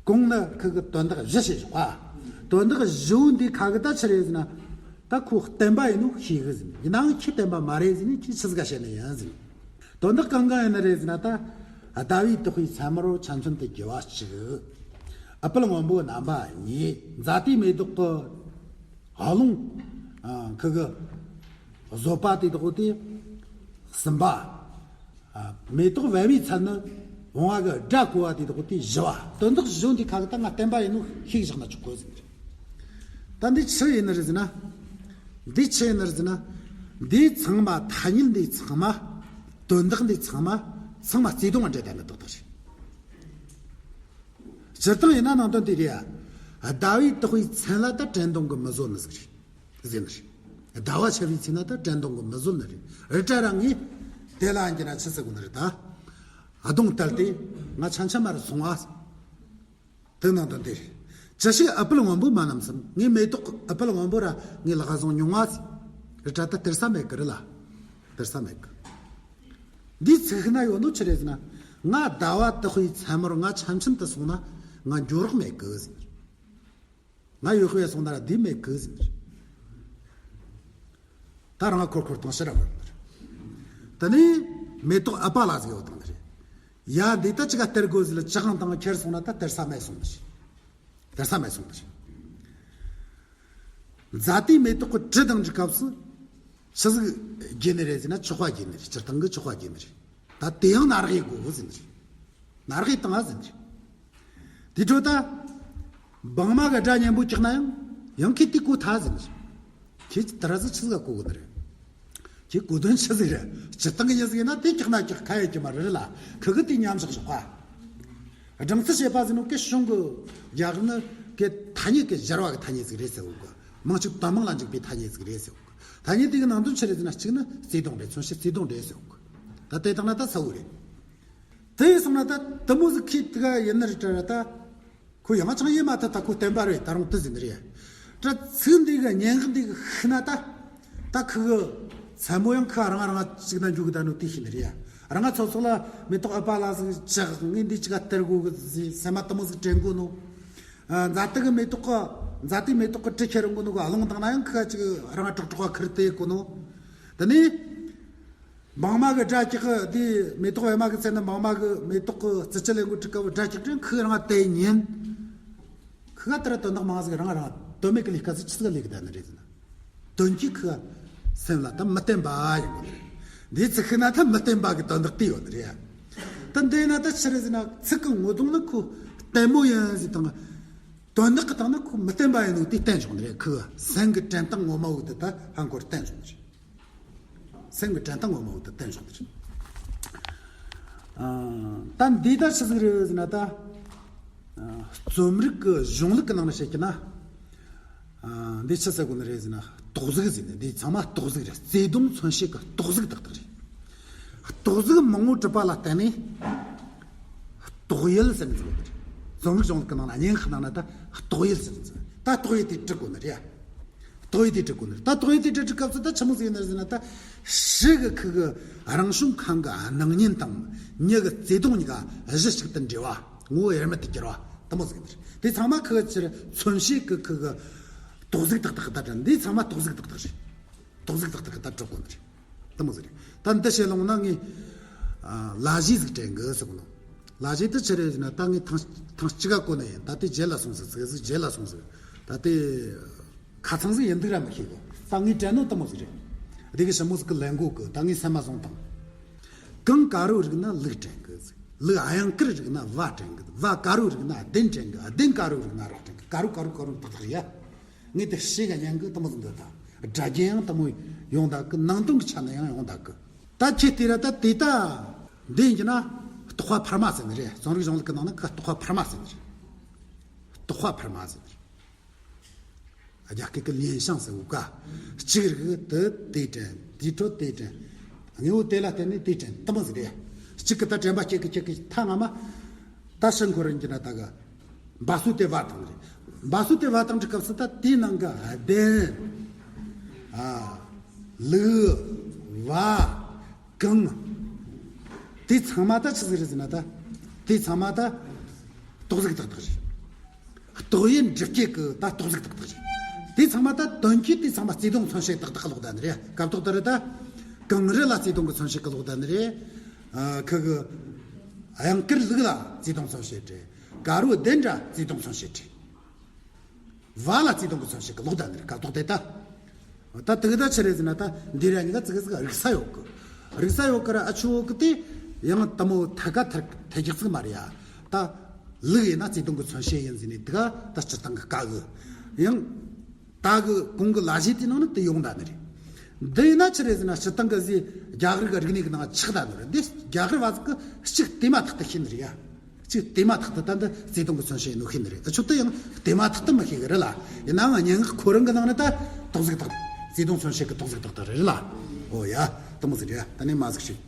གོང་ནི་ཁི་གི་དོན་དག་བཞི་བཤད་ཆོག་ག། དོན་དག་བཞི་བོ་འདི་ཁ་གི་ད་ཆི་རེད་ཟེར་ན། ད་ཁོ་བརྟེན་པ་ཡིན་ནོ་ཤེས་གི་ཟེར། ཡིན་ནའང་ཁྱོས་བརྟེན་པ་མ་རེད་ཟེར་ནས་ཁྱོས་ཆི་ཟིག་ག་བཤད་ནི་ཡིན་ཟེར། དོན་དག་གང་གང་ཡིན་ནི་རེད་ཟེར་ན། ད་ཟླ་བའི་དག་པའི་མཚན་མོར་ཆམ་ཆམ་དུ་རྒྱུ་བ་གཅིག། ཨ་པལ་སྔོན་པོ་རྣམ་པ་གཉིས། མཛའ་བརྩེའི་མེ་ཏོག་གི་རླུང་། ཨ། ཁི་གི་བཟོད་པ་དེ་དག་དེ་གསུམ་པ། ཨ། མེ་ཏོག་པད་མའི་ཚལ་ནི་བུང་བ་གི་སྒྲ་གོ་བ་དེ་དག་དེ་བཞི་བ། དོན་དག་བཞི་བོ་འདི་ཁ་གི་ད་ང་བརྟེན་པ་ཡིན་ནོ་ཤེས་བཞག་ན་ཆོག་གོ་ཟེར། ད་འདི་ཆི་ཡིན་ནི་རེད་ཟེར་ན། འདི་ཆི་ཡིན་ནི་རེད་ཟེར་ན། འདི་ཚང་མ་ཐ་སྙད་འདི་ཚང་མ། དོན་དག་འདི་ཚང་མ་ཚང་མ་བརྩེ་དུང་ང་འབྲེལ་བསྡད་ནི་ཏག་ཏག་རེད། སྤྱིར་བཏང་ཡིན་ན་ནང་དོན་དེ་རེད་ཡ། ཟླ་བའི་དག་པའི་མཚན་ལ་ད་དྲན་གདུང་གིས་མི་བཟོད་ནི་ཟིག་རེད་ཟེར་ནི་རེད། ཟླ་བ་ཆེ་བའི་ཚེ་ན་ད་དྲན་གདུང་གིས་མི་བཟོད་ནི་རེད། རི་བཀྲ་ར་ངས་དེ་ལ་འགྱུར་ན་ཆི་ཟེར་གོ་ནི་རེད་ད། གདོང་བལྟས་ཏེ་ང་ཆམ་ཆམ་མ་རེད་སོང་བ། དེ་ནང་དོན་དེ་རེད། ཅི་ཞིག་ཨ་པལ་སྔོན་པོ་མ་རྣམས་སམ། ངའི་མེ་ཏོག་ཨ་པལ་སྔོན་པོ་ར་ངའི་ལག་བཟུང་མྱོང་བ་ཟེར། རི་བཀྲ་ད་སྟེར་ས་མེད་གི་རེད་ལ། སྟེར་ས་མེད་གི། འདིའི་ཚིག་ཤུལ་ན་ཡོད་ནོ་ཆི་རེད་ཟེར་ན། ང་ཟླ་བ་དག་པའི་མཚན་མོར་ང་ཆམ་ཆམ་དུ་སོང་ན་ང་འགྱོ་རོགས་མེད་གི་ཟེར། ང་ཡོད་པའི་སོང་ན་ར་འདི་མེད་གི་ཟེར། ད་རང་འཁོར་འཁོར་བཏང་ཕྱིར་ར་བར་ནི་རེད། དེ་ནས་མེ་ཏོག་ཨ་པ་ལ་ཟིག་ཡོད་དང་ནི་རེད། ཡ་འདི་ད་ཅི་ག་སྟེར་དགོས་ཟེར་ལ་ཅི་གང་དང་ཁྱེར་སོང་ན་ད་སྟེར་ས་མེད་སོང་ནི་རེད། སྟེར་ས་མེད་སོང་ནི་རེད། མཛའ་བརྩེའི་མེ་ཏོག་གི་དྲི་དང་འདྲི་སྐབས་སུ་ཆི་ཟིག་རྒྱུ་ནི་རེད་ཟེར་ན་ཆོག་པ་རྒྱུ་ནི་རེད། སྤྱིར་བཏང་གི་ཆོག་པ་རྒྱུ་ནི་རེད། ད་དེ་ཡང་ནར་གི་དགོས་ཟེར་ནི་རེད། ནར་གི་བཏང་ཟེར་ནི་རེད། དེ་འཕྲོ་ད་སྦྲང་མ་གི་སྒྲ་སྙན་པོ་གྲགས་ན་ཡང་ཡང་ཁྱོས་དེ་གོ་ཐལ་ཟེར་ནི་རེད། ཁྱོས་དེ་ར་ཟིག་ཆི་ཟིག་ག་གོ་གི་ནི་རེད། ཁྱོས་གོ་དོན་ཆི་ཟིག་རེད། སྤྱིར་བཏང་གི་མྱི་ཟིག་ཡིན་ན་དེ་གྲགས་ན་གྲགས་ཁ་ཡེད་རྒྱུ་མ་རེད་ལ། ཁི་གི་དེ་མཉམ་བཞག་ཞོག་པ། སྦྲང་རྩི་བྱེད་པ་ཟེར་ནོ་གི་གཞུང་གི་རྒྱ་གར་ནི་གི་ཐ་སྙད་གི་སྦྱར་བ་གི་ཐ་སྙད་ཟིག་རེད་ཟེར་གོ་གི། མང་ཆོག་དོན་མང་ལ་འཇུག་པའི་ཐ་སྙད་ཟིག་རེད་ཟེར་གོ་གི། ཐ་སྙད་དེ་གི་ནང་དོན་ཆི་རེད་ཟེར་ན། གཅིག་ནི་བརྩེ་དུང་རེད། མཚོན་བྱེད་བརྩེ་དུང་རེད་ཟེར་གོ་གི། ད་དེ་བཏང་ན་ད་གསལ་བོ་རེད། དེ་སོང་ན་ད་དུ་མོ་ཟིག་ཁྱོས་དེ་ག་ཡིན་ནི་རེད་དྲ་ར་ད། ཁོ་ཡང་ཅང་ཡེ་མ་ཐུབ། ད་ཁོ་བརྟན་པ་རེད། ད་རུང་དེ་ཟིན་རེད། དྲ་ཚིག་འདི་གི་སྙན་ངག་འདི་གི་ཤུལ་ན་ད། ད་ཁི་གི་མཚན་མོ་ཡང་ཁི་རང་རང་ཅིག་ན་འཇུག་གི་ད་ནོ་དེ་ཤེས་ནི་རེད་ཡ། རང་ཚོ་ཚོ་ལ་མེ་ཏོག་ཨ་པ་ལ་ཟིག་ཅག་ངས་འདི་ཅིག་ག་སྟེར་དགོས་གི་ཟེར་སེམས་མ་དུ་མོ་ཟིག་དྲན་གོ་ནོ། ཨ། མཛའ་བརྩེ་གི་མེ་ཏོག་གི་མཛའ་བརྩེའི་མེ་ཏོག་གི་དྲི་ཁྱེར་འོང་གོ་ནོ་གི་རླུང་བཏང་ན་ཡང་ཁི་ག་ཅིག་རང་ཀྲོག་ཀྲོག་ཁུར་དེ་གོ་ནོ། དེ་ནས། སྦྲང་མ་གི་སྒྲ་གྲགས་གི་དེ་མེ་ཏོག་པད་མ་གི་ཚལ་ནས་སྦྲང་མ་གི་མེ་ཏོག་གི་རྩི་བཅུད་ལེན་གོ་དུས་སྐབས་སྒྲ་གྲགས་དྲན་ཁི་རང་དེ་ཉན། ཁི་ག་དེ་ར་དོན་དག་མང་ཟིག་རང་རང་དོན་མེད་གི་ལས་ཀ་ཟིག་ཆི་ཟིག་ལས་གི་ད་ནི་རེད་ཟེར་ན། དོན་གྱིས་ཁི་ག་སེམས་ལ་ད་མི་བརྟན་པ་ཡོང་གི་རེད། འདི་ཚིག་ཤུལ་ན་ད་མི་བརྟན་པ་གི་དོན་དག་དེ་ཡོད་ནི་རེད་ཡ། ད་འདི་ན་ད་ཆི་རེད་ཟེར་ན་ཚིག་གི་ངོ་གདོང་ནི་ཁོ་བརྟན་མོ་ཡིན་ཟེར་དང་། དོན་དག་གི་སྟེང་ན་ཁོ་མི་བརྟན་པ་ཡིན་ནོ་དེ་བསྟན་བྱུང་ནི་རེད། ཁི་ག་སེམས་གི་དྲན་སྟངས་ངོ་མ་བོ་དེ་ད་ཧ་འཁོར་བསྟན་བྱུང་ནི་རེད། སེམས་ཀྱི་དྲན་སྟངས་ངོ་མ་བོ་དེ་བསྟན་བྱུང་དེ་རེད། ཨ། ད་འདི་ད་ཆི་ཟིག་རེད་ཟེར་ན་ད། ཨ། རྩོམ་རིག་གི་གཞུང་ལུགས་ཀྱི་ནང་ནས་བཤད་ཀྱི་ན། ཨ། འདི་ཆི་ཟེར་དགོས་ནི་རེད་ཟེར་ན། རྟོག་གཟུགས་ཟེར་ནས་འདི་ཚང་མ་རྟོག་གཟུགས་རེད། བརྩེ་དུང་མཚོན་བྱེད་ཀྱི་རྟོག་གཟུགས་དག་དག་རེད། རྟོག་གཟུགས་མང་པོ་གྲུབ་པ་ལ་བརྟེན་ནས། རྟོག་ རྟོག་ཡུལ་ཟེར་ནས་ཟེར་བ་རེད། རྩོམ་རིག་གཞུང་ལུགས་ཀྱི་ནང་ན་སྙན་ངག་ནང་ན་ད་རྟོག་ཡུལ་ཟེར་ནས་ཟེར། ད་རྟོག་ཡུལ་དེ་འབྲི་དགོས་ནི་རེད། རྟོག་ཡུལ་དེ་འབྲི་དགོས་ནི་རེད། ད་རྟོག་ཡུལ་དེ་འབྲི་འབྲི་སྐབས་སུ་ད་ཆི་མོ་ཟིག་ཡིན་ནི་ཟེར་ན། ད་ཕྱི་གི་ཁུ་གི་རང་བྱུང་ཁམས་ཀྱི་སྣང་བརྙན་དང་མྱི་གི་བརྩེ་དུང་གཉིས་ཀ་གཞི་གཅིག་ཏུ་འབྲེལ་བ། ངོ་བོ་དབྱེར་མེད་དུ་གྱུར་བ་དེ་མོ་ཟིག་ཡིན་ནི་རེད། དེ་ཚང་མ་ཁུ་གི་ཕྱིར་མཚོན་བྱེད་ཀྱི་ཁུ་གི་རྟོག་ཟིག་ཏག་ཏག་གི་ད་དྲན། འདི་ཚང་མ་རྟོག་ཟིག་ཏག་ཏག་རེད། རྟོག་ཟིག་ཏག་ཏག་གི་ད་འགྲོ་དགོས་ནི་རེད། དེ་མོ་ཟིག་རེད། ད་འདི་བཤད་ལོང་ན་ངས་ཨ་ལ་གཞས་ཟིག་དྲན་གི་ཟེར་གོ་ནོ། ལ་གཞས་དེ་ཆི་རེད་ཟེར་ན། ད་ངས་ཐེངས་ཐེངས་གཅིག་ག་གོ་ནི་ཡིན། ད་དེ་རྗེས་ལ་སོང་ཟིག་ཟིག་ཟིག་རྗེས་ལ་སོང་ཟིག་ད་དེ་ཁ་ཚང་ཟིག་ཡིན་འདུག་ར་མི་ཤེས་གི། ད་ངས་དྲན་ནོ་དེ་མོ་ཟིག་རེད། དེ་གི་ཞི་མོ་ཟིག་གི་ལན་གོ་གི། ད་ངས་སེམས་མ་བཟུང་དང་། གངས་དཀར་པོའི་རིགས་ན་ལུག་དྲན་གི་ཟིག་ལུག་གཡང་དཀར་རིགས་ན་བ་དྲན་གི། བ་དཀར་པོའི་རིགས་ན་གདན་དྲན་གི། གདན་དཀར་པོའི་རིགས་ན་ར་དྲན་གི། དཀར་པོ་དཀར་པོ་དཀར་པོ་ཏག་ཏག་ཡ། ངས་དེ་ཤེས་ག་ཉན་གི། དེ་མོ་ཟིག་འདུག་ད་སྒྲ་རྒྱན་ཡང་དེ་མོ་ཡོང་ད་གི། ནང་དོན་གི་ཆ་ནས་ཡང་ཡོང་ད་གི། ད་ཁྱེད་དེ་ར་ད་དེ་ད་འདི་ཡིན་གྱི་ན་རྟོག་པ་འཕར་མ་ཟེར་ནི་རེད། རྩོམ་རིག་གཞུང་ལུགས་ཀྱི་ནང་ན་ཁ་རྟོག་པ་འཕར་མ་ཟེར་ནི་རེད། རྟོག་པ་འཕར་མ་ཟེར་ནི་རེད། རྒྱ་སྐད་ཀྱི་联想ཟེར་བོ་ཀ་གཅིག་རིགས་དེ་དེ་དྲན། དེའི་འཕྲོ་དེ་དྲན། དངོས་པོ་དེ་ལ་བརྟེན་ནས་དེ་དྲན། དེ་མོ་ཟིག་རེད། གཅིག་གི་ད་དྲན་པ་སྐྱེ་གི་སྐྱེ་གི། ཐ་ང་མ་ད་ཕྱིར་འཁོར་རིན་གྱི་ན་ད་གི། འབབ་སོ་དེ་བ་དང་རེད། འབབ་སོ་དེ་བ་དང་འབྲི་སྐབས་སུ་ད་དེའི་ནང་གི་གདན། ཨ། ལུག་བ། གངས། དེ་ཚང་མ་ད་ཆི་ཟིག་རེད་ཟེར་ན། ད་དེ་ཚང་མ་ད་རྟོག་ཟིག་ཏག་ཏག་རེད། རྟོག་ཡུལ་འབྲི་སྐད་ཀྱི་ད་རྟོག་ཟིག་ཏག་ཏག་རེད། དེ་ཚང་མ་ད་དོན་གྱིས་དེ་ཚང་མ་བརྩེ་དུང་མཚོན་བྱེད་ཏག་ཏག་ལོག་ད་ནི་རེད། སྐབས་ཐོག་ད་རེད། ད་གངས་རི་ལ་བརྩེ་དུང་གི་མཚོན་བྱེད་ཀྱི་ལོག་ད་ནི་རེད། ཨ། ཁུ་གི་གཡང་དཀར་ལུག་ལ་བརྩེ་དུང་མཚོན་བྱེད་རེད། དཀར་པོ་གདན་ར་བརྩེ་དུང་མཚོན་བྱེད་རེད། བ་ལ་བརྩེ་དུང་གི་མཚོན་བྱེད་ཀྱི་ལོག་ད་ནི་རེད། སྐབས་ཐོག་དེ་ད། ད་དེ་གི་ད་ཆི་རེད་ཟེར་ན། ད་འདི་ར་གཉིས་ཀ་ཙི་གི་ཙི་གི་རིག་ས་ཡོད་གི། རིག་ས་ཡོད་གི་ར། ཨ་ཆུ་བོ་གི་དེ་ཡང་དེ་མོ་ཐད་ཀ་ཐད་ཐད་ཀྱག་ཙིག་མ་རེད་ཡ། ད་ལུག་ཡིན་ན་བརྩེ་དུང་གི་མཚོན་བྱེད་ཡིན་ཟེར་ནས། དེ་ག་ད་སྤྱིར་བཏང་གི་བཀའ་གི། ཡང་ད་གི་གོང་གི་ལ་གཞས་དེའི་ནང་ན་དེ་ཡོང་ད་ནི་རེད། འདི་ཡིན་ན་ཆི་རེད་ཟེར་ན། སྤྱིར་བཏང་གི་ཟེ་རྒྱ་གར་གི་རིག་གནས་ཀྱི་ནང་ཆགས་ད་ནི་རེད། འདི་རྒྱ་གར་བ་ཟིག་གི་གཅིག་དེ་མ་ཐག་ཏུ་ཤེས་ནི་རེད་ཡ། གཅིག་དེ་མ་ཐག་ཏུ་ད་འདི་བརྩེ་དུང་གི་མཚོན་བྱེད་ཡིན་ནོ་ཤེས་ནི་རེད། ཨ་ཆུ་དེ་ཡང་དེ་མ་ཐག་ཏུ་མི་ཤེས་གི་རེད་ལ། ཡིན་ནའང་སྙན་ངག་ཁོ་རང་གི་ནང་ནས་ད་རྟོག་ཟིག་ཏག་ཏག་བརྩེ་དུང་མཚོན་བྱེད་ཀྱི་རྟོག་ཟིག་ཏག་ཏག་རེད་ལ། ཨོ་ཡ། དེ་མོ་ཟིག་རེད། ད་ནི་མ་ཟིག་ཤེས།